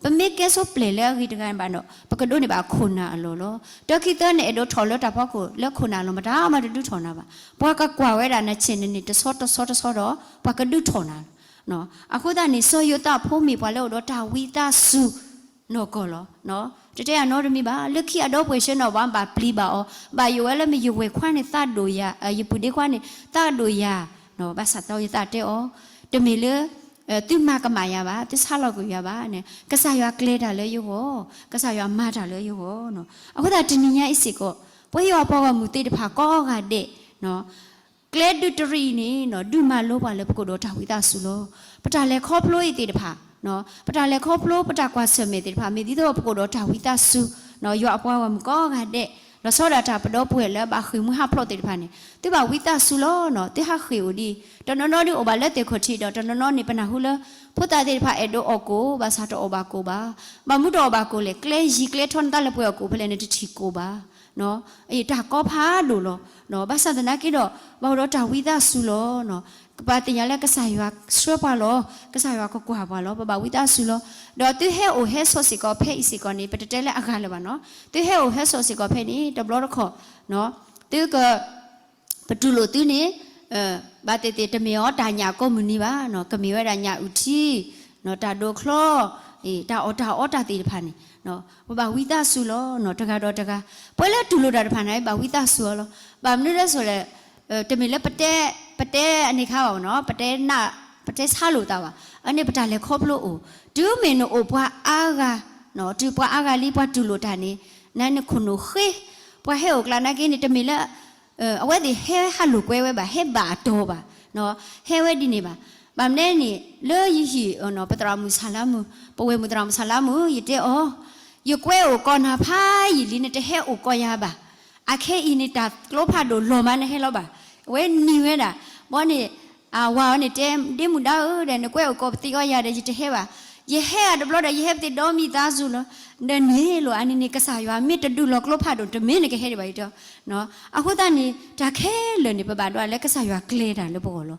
ပမ့ၢ်ကဲဆိပျဲၢ်လၢအဂ့ၤတဂၤဘၣ်ဒီး ပကဒိးန့ၢ်ဘၣ်ခိၣ်နၢ်အလီၢ်လီၤ. တၢခံသၢန့ၣ် အဲၣ်ဒိးထီၣ်လၢတၢ်ဖီခိၣ်လၢခိၣ်နၢ်လီၢ် မတၤမးတဒုးထီၣ်နၤဘၣ်. ပှၤကကွၢ်ဝဲဒၣ်နဆ့ၣ်နန့ၣ် တဆီတဆီတဆီဒီး ပှၤကဒုးထီၣ်နၤလီၤ. အဃိသတးန့ၣ် စီၤယိၤသးဖိမ့ၢ်ပှၤလၢအိၣ်ဒီးတၢ်ဝံသးစူၤနီၢ်ကီၢ်လီၤ. တတဲအနီတမံၤဘၣ်, လၢခံအဒီပုၢ်ဝဲၢ်ဆၢနီၤ ပှၤဘၣ်ပျံၤဘၣ်အီၤ, ဘၣ်ယိၣ်ဝဲလၢမ့ၢ်ယဝဲၢ်ခွါန့ၣ်သးဒိၣ်ယၤ, ယပုၢ်ဒ့ခွါန့ၣ် သးဒိၣ်ယၤ, ဘၣ်ဆၣ်စီၤယိၤသးတဲအီၤ, တမ့ၢ်လၢ သုမၤကမၣ်ယၤဘၣ်, သုဆါလီၤကွံာ်ယၤဘၣ်န့ၣ်, ကစၢ်ယွၤကျဲၤတၢ်လၢယဂီၢ်, ကစၢ်ယွၤမၤတၢ်လၢယဂီၢ်. အဃိသတးတနံၤညါအံၤစ့ၢ်ကီး ပဝဲယွၤပှၤဂီၢ်မုၢ်သ့ၣ်တဖၣ်ကိးဂၤဒဲး ကျဲဒုးတရံးအံၤန့ၣ် ဒုးမၤလိပှၤလၢပကအိၣ်ဒီးတၢ်ဝံသးစူၤလီၤ. ပတၢ်လဲၤခီဖျိအံၤသ့ၣ်တဖၣ်, ပတၢ်လဲၤခီဖျိ ပတၢ်ကွၢ်ဆၢၣ်မဲာ်သ့ၣ်တဖၣ် မ့ၢ်ဒ်သိးပကအိၣ်ဒီးတၢ်ဝံသးစူၤ, ယွၤအပှၤဂီၢ်မုၢ်ကိးဂၤဒဲး လီၤဆီဒၣ်တၢ်ပဒီပုၢ်ဝဲၢ်လၢအဘၣ်ဃ့ၢ်မှံဟးဖျိးသ့ၣ်တဖၣ်န့ၣ် သုဘၣ်ဝံသးစူၤလီၤ. သုဟးဃ့ၢ်အိၣ်ဒံး, တနီၤနီၤဒုးအိၣ်ဘၣ်လၢသ့ၣ်ခီၣ်ထံးဒီး တနီၤနီၤန့ၣ် ပနၢ်ဟူလၢ ဖိသၣ်သ့ၣ်တဖၣ်အဲၣ်ဒိးအီၣ်ကိၣ် ဘၣ်ဆၣ်တအီၣ်ဘၣ်ကိၣ်ဘၣ်. ဘၣ်မနုၤတအီၣ်ဘၣ်ကိၣ်လဲၣ်, ကျဲယံၤကျဲထီနသးလၢပှဲၤအီၣ်ကိၣ်ဖဲလဲၣ်န့ၣ် တထံၣ်ကိၣ်ဘၣ်. တၢ်ကီဖးဒိၣ်လီၤ. ဘၣ်ဆၣ်သနာ်က့ဒီး ဘၣ်အိၣ်ဒီးတၢ်ဝံသးစူၤလီၤ. ပသ့ၣ်ညါလၢကစၢ်ယွၤဆှၢပှၤလီၤ, ကစၢ်ယွၤကကွၢ်ပှၤလီၤ, ပဘၣ်ဝံသးစူၤလီၤ. ဒီးသုဟဲအိၣ်ဟဲဆိးစ့ၢ်ကီးဖဲအံၤစ့ၢ်ကီးန့ၣ် ပတတဲလၢအဂၤလၢၤဘၣ်နီၤ. သုဟဲအိၣ်ဟဲဆိးစ့ၢ်ကီးဖဲန့ၣ် တဘျီတခီၣ် သုက ပတူၢ်လိာ်သုန့ၣ် ဘၣ်သ့ၣ်သ့ၣ်တမ့ၢ်အီၤတၢ်ညၣ်ကိးမုၢ်နံၤဘၣ်, ကမ့ၢ်ဝဲဒၣ်ညၣ်အုၣ်ထံ, တၢ်ဒိးချီ, တၢ်အီၣ်တၢ်အီတၢ်သ့ၣ်တဖၣ်န့ၣ် ပဘၣ်ဝံသးစူၤလီၤ တဂၤဒီးတဂၤ. ပှၤလၢတူၢ်လိာ်တၢ်တဖၣ်န့ၣ် ဘၣ်ဝံသးစူၤအီၤလီၤ. ဘၣ်မနုၤလဲၣ်ဆိလဲၣ်, တမ့ၢ်လၢပတဲ, ပတဲအန့ၣ်ခါဘၣ်နီၤ, ပတဲနၢ်, ပတဲဆါလိာ်သးဘၣ်. အန့ၣ်ပတၢ်လဲၤခီဖျိအိၣ်, တုၤမ့ၢ်နအိၣ်ပှၤအါဂၤ, တုၤပှၤအါဂၤလံ ပှၤတူၢ်လိာ်တၢ်န့ၣ်, နနခိၣ်နူာ်ဃ့, ပှၤဟဲအိၣ်ကျါနာ်က့န့ၣ် တမ့ၢ်လၢ အဝဲသ့ၣ်ဟဲဟးလိာ်ကွဲဝဲဘၣ်, ဟဲဘၣ်အတီၤဘၣ်, ဟဲဝဲဒ်န့ၣ်ဘၣ်. ဘၣ်မနုၤန့ၣ် လၢယဟံၣ် ပသရၣ်မုၣ်ဆၣ်လါမုၣ်, ပဝဲၢ်မုၣ်သရၣ်မုၣ်ဆၣ်လါမုၣ် ယတဲအီၤ, ယကွဲအိၣ်ကိးနၤဖးယံာ်လံ နတဟဲအိၣ်ကိးယၤဘၣ်. အခဲအံၤန့ၣ် တၢ်ကျိဖးဒိၣ်လီၤမး နဟဲလီၤဘၣ်. အဝဲနံၤဝဲဒၣ်, ဘီန့ၣ် အဝၤအီၤန့ၣ်တဲ, ဒ့မုၣ်ဒါဧၢ, ဒီးနကွဲအိၣ်ကိးပသံအီယၤဒီး ယတဟဲဘၣ်. ယဟဲအတဘျီဒီး ယဟဲပသ့ၣ်ဒီမံၤသးစူၤလီၤ. ဒီးန့ၣ်လီၤ အန့ၣ်န့ၣ် ကစၢ်ယွၤမ့ၢ်တဒုးလီၤကျိဖးဒိၣ် တမ့ၢ်နကဟဲဒံးဘၣ် ယတဲ. အဃိသတးန့ၣ် တၢ်ခဲလၢာ်န့ၣ် ပဘၣ်ဒွးလၢကစၢ်ယွၤကျဲၤတၢ်လၢပဂီၢ်လီၤ.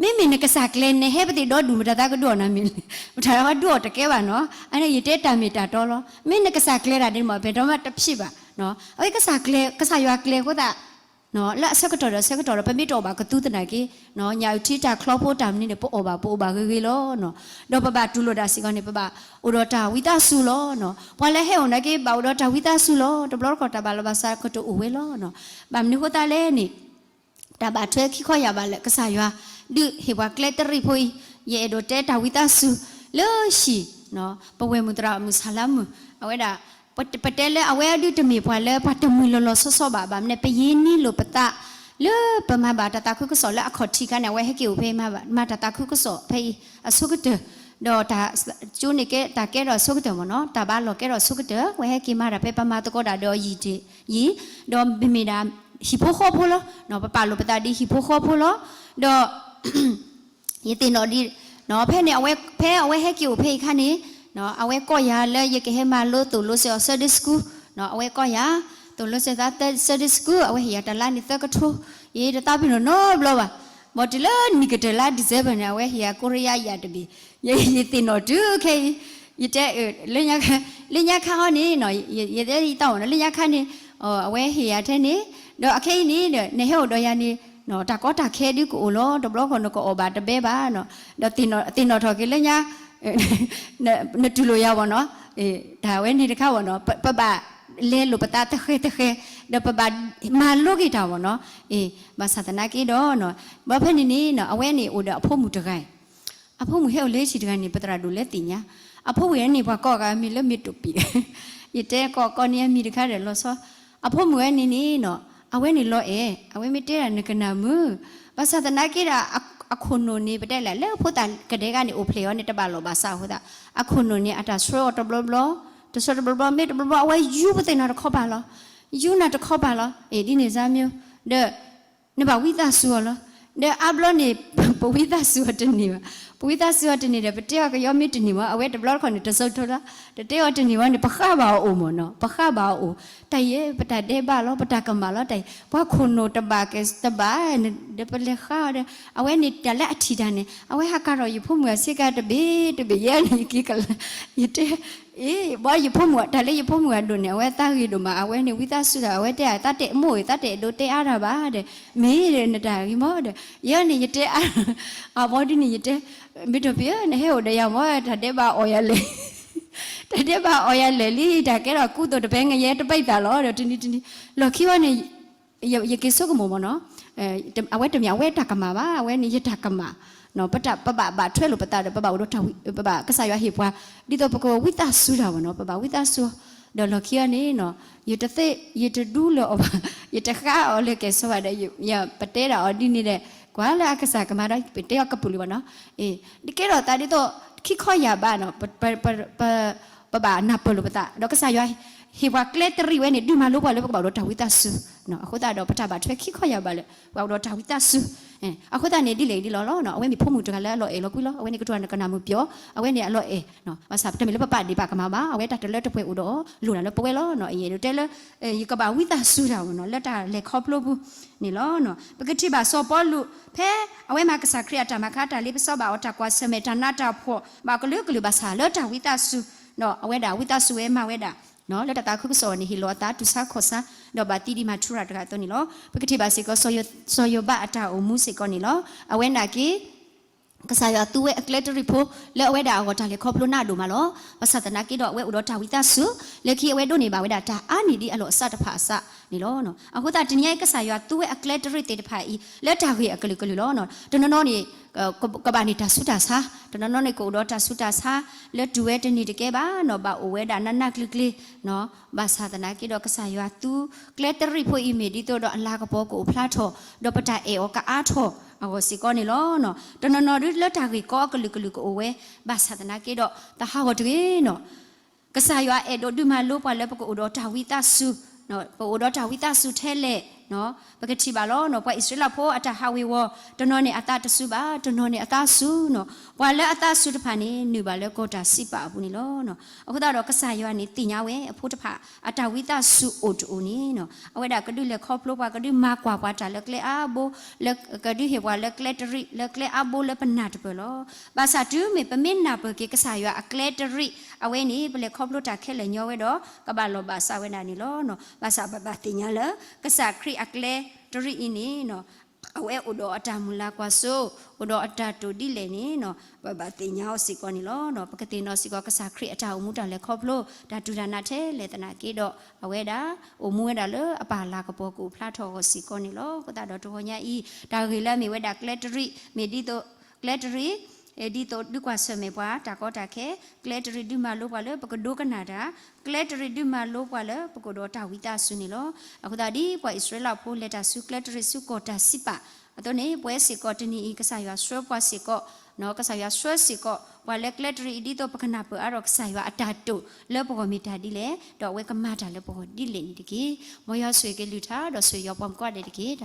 မ့မ့ၢ်နကစၢ်ကျဲၤ နဟဲပသ့ၣ်ဒီဒူၣ် မတၤသးကဒုးအီၣ်နၤမ့ၢ်လဲၣ်, မတၤသးကဒုးအီၣ်တကဲဘၣ်နီၤ. အန့ၣ်ယတဲတၢ်မ့ၢ်တၢ်တီလီၤ. မ့ၢ်နကစၢ်ကျဲၤတၢ်ဒ်န့ၣ်မး ပတမ့ၢ်တဖျ့ဘၣ်. အဝဲကစၢ်ကျဲၤ, ကစၢ်ယွၤကျဲၤအဃိသတး လၢအဆၢကတီၢ်ဒီးဆၢကတီၢ်ဒီး ပမ့ၢ်တအီၣ်ဘၣ်ကသူသနာ်က့, ညၣ်အုၣ်ထံတၢ်ချီဖိတၢ်မနုၤန့ၣ် ပအီၣ်ဘၣ် ပအိၣ်ဘၣ်ဂ့ၤဂ့ၤလီၤ. ဒီးပဘၣ်တူၢ်လိာ်တၢ်စ့ၢ်ကီးန့ၣ် ပဘၣ်အိၣ်ဒီးတၢ်ဝံသးစူၤလီၤ. ပှၤလၢဟဲအိၣ်နာ်က့ ဘၣ်အိၣ်ဒီးတၢ်ဝံသးစူၤလီၤ. တဘျီတခီၣ်တၢ်ဘၣ်လီၤဘၣ်စးကတအိၣ်ဝဲလီၤ. ဘၣ်မနုၤအဃိသတးလဲၣ်န့ၣ် တၢ်ဘၣ်ထွဲခံခီယၢ်ဘၣ်လၢ ကစၢ်ယွၤဒုးဟ့ၣ်ပှၤကျဲတရံးဖိအံၤ, ယအဲၣ်ဒိးတဲတၢ်ဝံသးစူၤလၢဟံၣ် ပဝဲၢ်မုၣ်သရၣ်မုၣ်ဆၣ်လါမုၣ် အဝဲဒၣ် ပတဲလၢအဝဲဒုးတမ့ၢ်ပှၤလၢပှၤတမှံၤလီၤလီၤဆီဆီဘၣ်, ဘၣ်မနုၤ ပယ့ၢ်နံၣ်လိာ်ပသး လၢပမၤဘၣ်တၢ်သးခုကစီၣ်လၢအခီၣ်ထံးအခါန့ၣ် အဝဲဟဲက့ၤအိၣ်ဖဲအံၤ မၤတၢ်သးခုကစီၣ်ဖဲအံၤအဆိကတၢၢ်, ဒီးတၢ်ကၠိန့ၣ်ကဲတၢ်ကဲထီၣ်အဆိကတၢၢ်မ့ၢ်နီၤ, တၢ်ဘါလီၢ်ကဲထီၣ်အဆိကတၢၢ် အဝဲဟဲက့ၤမၤတၢ်ဖဲပမၤသကိးတၢ်ဒီးယံာ်တယံာ်, ဒီးမ့မ့ၢ်ဒၣ် ဟံၣ်ဖိဃီဖိလီၤ, ပပာ်လိာ်ပသးဒ်ဟံၣ်ဖိဃီဖိလီၤ, ဒီး ယသ့ၣ်နီၣ်ဒ် ဖဲန့ၣ် ဖဲအဝဲဟဲက့ၤအိၣ်ဖဲအံၤအခါန့ၣ် အဝဲကီၢ်ယၤလၢယကဟဲမၤလိသိၣ်လိစ့ၢ်အီၤ Sunday School, အဝဲကီၢ်ယၤ သိၣ်လိစ့ၢ်သး Sunday School အဝဲဟ့ၣ်ယၤတၢ်လါန့ၣ်သၢကထိ, ယတသးပ့ၤနီၣ်နီတဘျီဘၣ်, ဘၣ်တုၤလၢနံၣ်ကတၢၢ်လါ December န့ၣ် အဝဲဟ့ၣ်ယၤကိရယါယၤတဘ့ၣ်, ယသ့ၣ်နီၣ်တုၤခဲအံၤ, ယတဲ လၢညါခါဟီန့ၣ် ယတဲယသးဝဲနီၤ လၢညါခါန့ၣ် အဝဲဟ့ၣ်ယၤထဲန့ၣ်, ဒီးအခဲအံၤန့ၣ် နဟဲအိၣ်ဒီးယၤန့ၣ် တၢ်ကီတၢ်ခဲဒုးကအိၣ်လီၤ, တဘျီဃီနကအီၣ်ဘၣ်တဘဲဘၣ်, ဒီးသ့ၣ်နီၣ်ထီၣ်က့ၤလၢညါ နတူၢ်လိာ်ယၤဘၣ်နီၤ, တၢ်ဝဲန့ၣ်တခါဘၣ်နီၤ ပဘၣ်လဲလိာ်ပသးတဃဲၤတဃဲၤ, ဒီးပဘၣ်မၤလိက့ၤတၢ်ဘၣ်နီၤ, ဘၣ်ဆၣ်သနာ်က့ဒီး ဘၣ်ဖဲန့ၣ်န့ၣ် အဝဲန့ၣ်အိၣ်ဒီးအဖိမုၣ်တဂၤအံၤ, အဖိမုၣ်ဟဲအိၣ်လၢဟံၣ်တဂၤန့ၣ် ပသရၣ်ဒိၣ်လဲသ့ၣ်ညါ, အဖိမုၣ်ဝဲန့ၣ် ပှၤကိးဂၤမံၤလၢမ့ၢ်တိာ်ပံာ်, ယတဲကိးကိးန့ၢ်အမံၤတခါဒီးလီၤဆီ, အဖိမုၣ်ဝဲန့ၣ်န့ၣ် အဝဲန့ၣ်လီၤအဲၣ်, အဝဲမ့ၢ်တဲဒၣ်နကနၣ်မုာ်, ဘၣ်ဆၣ်သနာ်က့ဒီး အခိၣ်နူာ်န့ၣ် ပတဲလဲၣ် လၢဖိသၣ်ကဒဲကဒဲန့ၣ် အိၣ်ဖျဲၣ်အီၤန့ၣ် တဘၣ်လိာ်ဘၣ်စးအဃိသတး, အခိၣ်နူာ်န့ၣ် အတၢ်ဆှၢအီၤတဘျီဘျီ, တဆှၢတဘျီဘျီ မ့ၢ်တဘျီဘျီ အဝဲယူၤပသ့ၣ်နီၣ်တခီပၤလီၤ, ယူၤနၤတခီပၤလီၤ, အ့ၣ် ဒ်န့ၣ်စါမ့ၢ်, ဒီး နဘၣ်ဝံသးစူၤအီၤလီၤ, ဒီးအါဘျီန့ၣ် ပဝံသးစူၤအီၤတန့ၢ်ဘၣ်, ပဝံသးစူၤအီၤတန့ၢ်ဒီး ပတဲအီၤကယီမ့ၢ်တန့ၢ်မး အဝဲတဘျီတခီၣ်န့ၣ် တစိၤထိလီၤ, တတဲအီၤတန့ၢ်မးန့ၣ် ပဃၣ်ဘၣ်အီၤအိၣ်မ့ၢ်နီၤ, ပဃၣ်ဘၣ်အီၤအိၣ်, တၢ်အံၤ ပတၢ်ဒဲးဘးလီၤ ပတၢ်ကမၣ်လီၤ တၢ်အံၤ ပှၤခိၣ်နူာ်တဘၣ်ကဲတဘၣ်, ဒီးပလဲၤဃါအီၤဒီး အဝဲန့ၣ်တၢ်လၢအထံၣ်တၢ်န့ၣ် အဝဲဟးကၤထီၣ်ယဖိမုၣ်အဆ့ကၤတဘ့ၣ်တဘ့ၣ် ယဲန့ၣ်ယက့ၤကလၢ, ယတဲ အ့ၣ် ဘၣ်ယဖိမုၣ် တၢ်လၢယဖိမုၣ်အဒိၣ်န့ၣ် အဝဲသးဂ့ၤဒိၣ်မး အဝဲန့ၣ်ဝံသးစူၤဒီး အဝဲတဲ သးတဲမိၢ်ဧၢ သးတဲဒိးတဲအါတၢ်ဘၣ်ဒီး, မ့ၢ်ဒီးနတၢ်ဂ့ၤမးဒီး, ယဲန့ၣ်ယတဲအါ, အဘီဒ်န့ၣ်ယတဲ, မ့ၢ်တီၢ်ဖံဧၢ နဟဲအိၣ်ဒီးယၤမး တၢ်ဒဲးဘးအီၣ်ယၤလဲၣ်, တၢ်ဒဲးဘးအီၣ်ယၤလဲၣ်လံ တၢ်ကဲထီၣ်ကူသိးတပဲငရဲတဘၣ်သးလီၤဒီး တနံၤတနံၤ, လီၢ်ခံဝဲန့ၣ် ယက့ၤဆိကမိၣ်မ့ၢ်နီၤ, အဝဲတမ့ၢ်အဝဲတၢ်ကမၣ်ဘၣ်, အဝဲန့ၣ်ယတၢ်ကမၣ်, ပဘၣ်ဘၣ်ထွဲလိာ်ပသးဒီး ပဘၣ်အိၣ်ဒီးတၢ်ဝံ, ပဘၣ်ကစၢ်ယွၤဟ့ၣ်ပှၤ, ဒ်သိးပကဝံသးစူၤတၢ်မ့ၢ်နီၤ, ပဘၣ်ဝံသးစူၤ, ဒီးလီၢ်ခံအံၤန့ၣ်နီၤ, ယတသ့, ယတဒူလၢၤအီၤဘၣ်, ယတဃါအီၤလၢကဲၣ်ဆိးဘၣ်ဒီး ပတဲဒၣ်အီၤဒ်န့ၣ်ဒီး, ကွၢ်လၢအကစၢ်ကမၤဒီး ပတဲအီၤကပုာ်လံဘၣ်နီၤ, တကဲထီၣ်သးဒ်သိး ခံခီယၢ်ဘးနီၤ, ပဘၣ်နၢ်ပၢၢ်လိာ်ပသး ဒီးကစၢ်ယွၤ ဟ့ၣ်ပှၤကျဲတရံးဝဲန့ၣ် ဒုးမၤလိပှၤလၢပကဘၣ်အိၣ်ဒီးတၢ်ဝံသးစူၤ, အဃိသတးဒီး ပတၢ်ဘၣ်ထွဲခံခီယၢ်ဘးလၢ ပှၤအိၣ်ဒီးတၢ်ဝံသးစူၤ, အဃိသတးန့ၣ် ဒ်လဲၣ်ဒ်လဲၣ်လီၤ, အဝဲမ့ၢ်ဖိမုၣ်တဂၤလၢအလီၤအဲၣ်လီၤကွံလီၤ, အဝဲန့ၣ်ကတိၤနကနၣ်မုာ်ပျီ, အဝဲန့ၣ်အလီၤအဲၣ်, ဘၣ်ဆၣ်ပတမ့ၢ်လၢပပာ်ဒ့ၣ်ပာ်ကမၣ်ဘၣ်, အဝဲတၢ်တလၢတပှဲၤအိၣ်ဒီးအီၤ, လိၣ်ဒၣ်လၢပဝဲလီၤ, ယအဲၣ်ဒိးတဲလၢ ယကဘၣ်ဝံသးစူၤတၢ်မ့ၢ်နီၤ လၢတၢ်လဲၤခီဖျိပူၤန့ၣ်လီၤ, ပကထံၣ်ဘၣ်စီၤပီလူး ဖဲအဝဲမၤကစၢ်ခရံာ်အတၢ်မၤခါ တၢ်လ့ပစီဘၣ်အီၤ တၢ်ကွၢ်ဆၢၣ်မဲာ် တၢ်နးတၢ်ဖှီၣ် ဘၣ်ကလုာ်ကလုာ်ဘၣ်ဆၣ် လၢတၢ်ဝံသးစူၤ, ဒီးအဝဲဒၣ်ဝံသးစူၤဝဲမၤဝဲဒၣ်, လၢတၢ်သးခုကစီၣ်အီၤန့ၣ် ဟ့ၣ်လီၤအသးတူၢ်ဆါခီၣ်ဆါ, ဒီးဘၣ်သံဒံးမၤထူရၤတဂၤအသိးန့ၣ်လီၤ, ပကထံၣ်ဘၣ်စ့ၢ်ကီး စီၤယိၤဘးအတၢ်အိၣ်မူစ့ၢ်ကီးန့ၣ်လီၤ, အဝဲနာ်က့ ကစၢ်ယွၤသူဝဲအကျဲတရံးဖိ လၢအဝဲဒၣ်အဂီၢ်တၢ်လဲၤခီဖျိနးဒိၣ်မးလီၤ, ဘၣ်ဆၣ်သနာ်က့ဒီး အဝဲအိၣ်ဒီးတၢ်ဝံသးစူၤ, လၢခံအဝဲဒိးန့ၢ်ဘၣ်ဝဲဒၣ်တၢ်အါနံၣ်ဒ်အလီၢ်အစးတဖၣ်အစးန့ၣ်လီၤ, အဃိသတးတနံၤအံၤ ကစၢ်ယွၤသူဝဲအကျဲတရံးသ့ၣ်တဖၣ်အံၤ လၢတၢ်ဂ့ၢ်အကလုာ်ကလုာ်လီၤ, တနီၤနီၤန့ၣ် ကဘၣ်န့ၢ်တၢ်ဆူးတၢ်ဆါ, တနီၤနီၤန့ၣ် ကအိၣ်ဒီးတၢ်ဆူးတၢ်ဆါ လၢတုၤဝဲတန့ၢ်တကဲဘၣ်နီၤ, ဘၣ်အိၣ်ဝဲဒၣ်နးနးကျ့ကျ့, ဘၣ်ဆၣ်သနာ်က့ဒီး ကစၢ်ယွၤသူကျဲတရံးဖိအံၤ မ့ၢ်ဒ်သိးဒီးအလၤကပီၤကအိၣ်ဖျါထီၣ်, ဒီးပတၢ်အဲၣ်အီၤကအါထီၣ်အဂီၢ်စ့ၢ်ကီးန့ၣ်လီၤ, တနီၤနီၤဒ်လၢတၢ်ဂ့ၢ်ကီအကလုာ်ကလုာ်ကအိၣ်ဝဲ, ဘၣ်ဆၣ်သနာ်က့ဒီး သဟးဂီၤတဂ့ၤနီၤ ကစၢ်ယွၤအဲၣ်ဒိးဒုးမၤလိပှၤလၢပကအိၣ်ဒီးတၢ်ဝံသးစူၤ, ပအိၣ်ဒီးတၢ်ဝံသးစူၤထဲလဲၣ်, ပကထံၣ်ဘၣ်လီၤ, ပှၤအံၣ်စရ့လးဖိအတၢ်ဟးဝ့ၤဝီၤ, တနီၤန့ၣ်အသးတစူၤဘၣ်, တနီၤန့ၣ်အသးစူၤနီၤ, ပှၤလၢအသးစူၤတဖၣ်န့ၣ် နုာ်ဘၣ်လၢကီၢ်တၢ်စံးပာ်အပူၤန့ၣ်လီၤ, အဃိသတးဒီးကစၢ်ယွၤန့ၣ်သ့ၣ်ညါဝဲအဖိတဖၣ် အတၢ်ဝံသးစူၤအိၣ်တအိၣ်န့ၣ်, အဝဲဒၣ်ကဒုးလဲၤခီဖျိပှၤ ကဒုးမၤကွၢ်ပှၤတၢ်လၢကျဲအါဘိ, ကဒုးဟ့ၣ်ပှၤလၢကျဲတရံး လၢကျဲအါဘိလၢပနၢ်တပၢၢ်လီၤ. ဘၣ်ဆၣ်တုၤမ့ၢ်ပမ့ၢ်နၢ်ပၢၢ်က့ၤကစၢ်ယွၤအကျဲတရံး, အဝဲန့ၣ် ပလဲၤခီဖျိတၢ်ခဲလၢာ်ညီဝဲဒီး ကဘၣ်လီၢ်ဘၣ်စးဝဲဒၣ်န့ၣ်လီၤ. ဘၣ်ဆၣ်ပဘၣ်သ့ၣ်ညါလၢ ကစၢ်ခရံာ်အကျဲတရံးအံၤန့ၣ် အဝဲအိၣ်ဒီးအတၢ်မုၢ်လၢ်ကွၢ်စိ, အိၣ်ဒီးအတၢ်တိာ်ဒ်လဲၣ်န့ၣ် ပဘၣ်သ့ၣ်ညါအီၤစ့ၢ်ကီးန့ၣ်လီၤ. ပကသ့ၣ်နီၣ်စ့ၢ်ကီးကစၢ်ခရံာ်အတၢ်အိၣ်မူတၢ်လဲၤခီဖျိ တၢ်တူၢ်တၢ်နးထဲလဲၣ်သနာ်က့ဒီး အဝဲဒၣ် အိၣ်မူဝဲဒၣ်လၢအပၢ်လၤကပီၤကအိၣ်ဖျါထီၣ်အဂီၢ်စ့ၢ်ကီးန့ၣ်လီၤ. အဃိသတးဒီးတဂီၤညါအံၤ တၢ်ဂ့ၢ်လၢအမ့ၢ်ဝဲဒၣ်ကျဲတရံး မ့ၢ်ဒ်သိး ကျဲတရံး ဒ်သိးဒုးကွၢ်ဆၢၣ်မဲာ်ပှၤတၢ်ကီတၢ်ခဲ, ကျဲတရံးဒုးမၤလိပှၤလၢပကဒိကနၣ်တၢ်, ကျဲတရံးဒုးမၤလိပှၤလၢပကအိၣ်ဒီးတၢ်ဝံသးစူၤန့ၣ်လီၤ. အဃိသတးဒ်ပှၤအံၣ်စရ့လးဖိ လဲၤတၢ်ဆူကျဲတရံးဆူကီၢ်တၢ်စံးပာ်အသိးန့ၣ်, ပဝဲစ့ၢ်ကီးတနံၤအံၤ ကစၢ်ယွၤဆှၢပှၤစ့ၢ်ကီး, ကစၢ်ယွၤဆှၢစ့ၢ်ကီး ပှၤလၢကျဲတရံးအံၤ ဒ်သိးပကနၢ်ပၢၢ်အါထီၣ် ကစၢ်ယွၤအတၢ်တိာ်လၢပဂီၢ်မ့ၢ်တၢ်ဒ်လဲၣ်, ဒီးအဝဲကမၤတၢ်လၢပဂီၢ်ဒ်လဲၣ်န့ၣ်တက့ၢ်. မ်ယွၤဆိၣ်ဂ့ၤက့ၤလုၢ်ထါ ဒီးဆိၣ်ဂ့ၤပှၤမုၣ်ကိးဂၤဒဲးတက့ၢ်.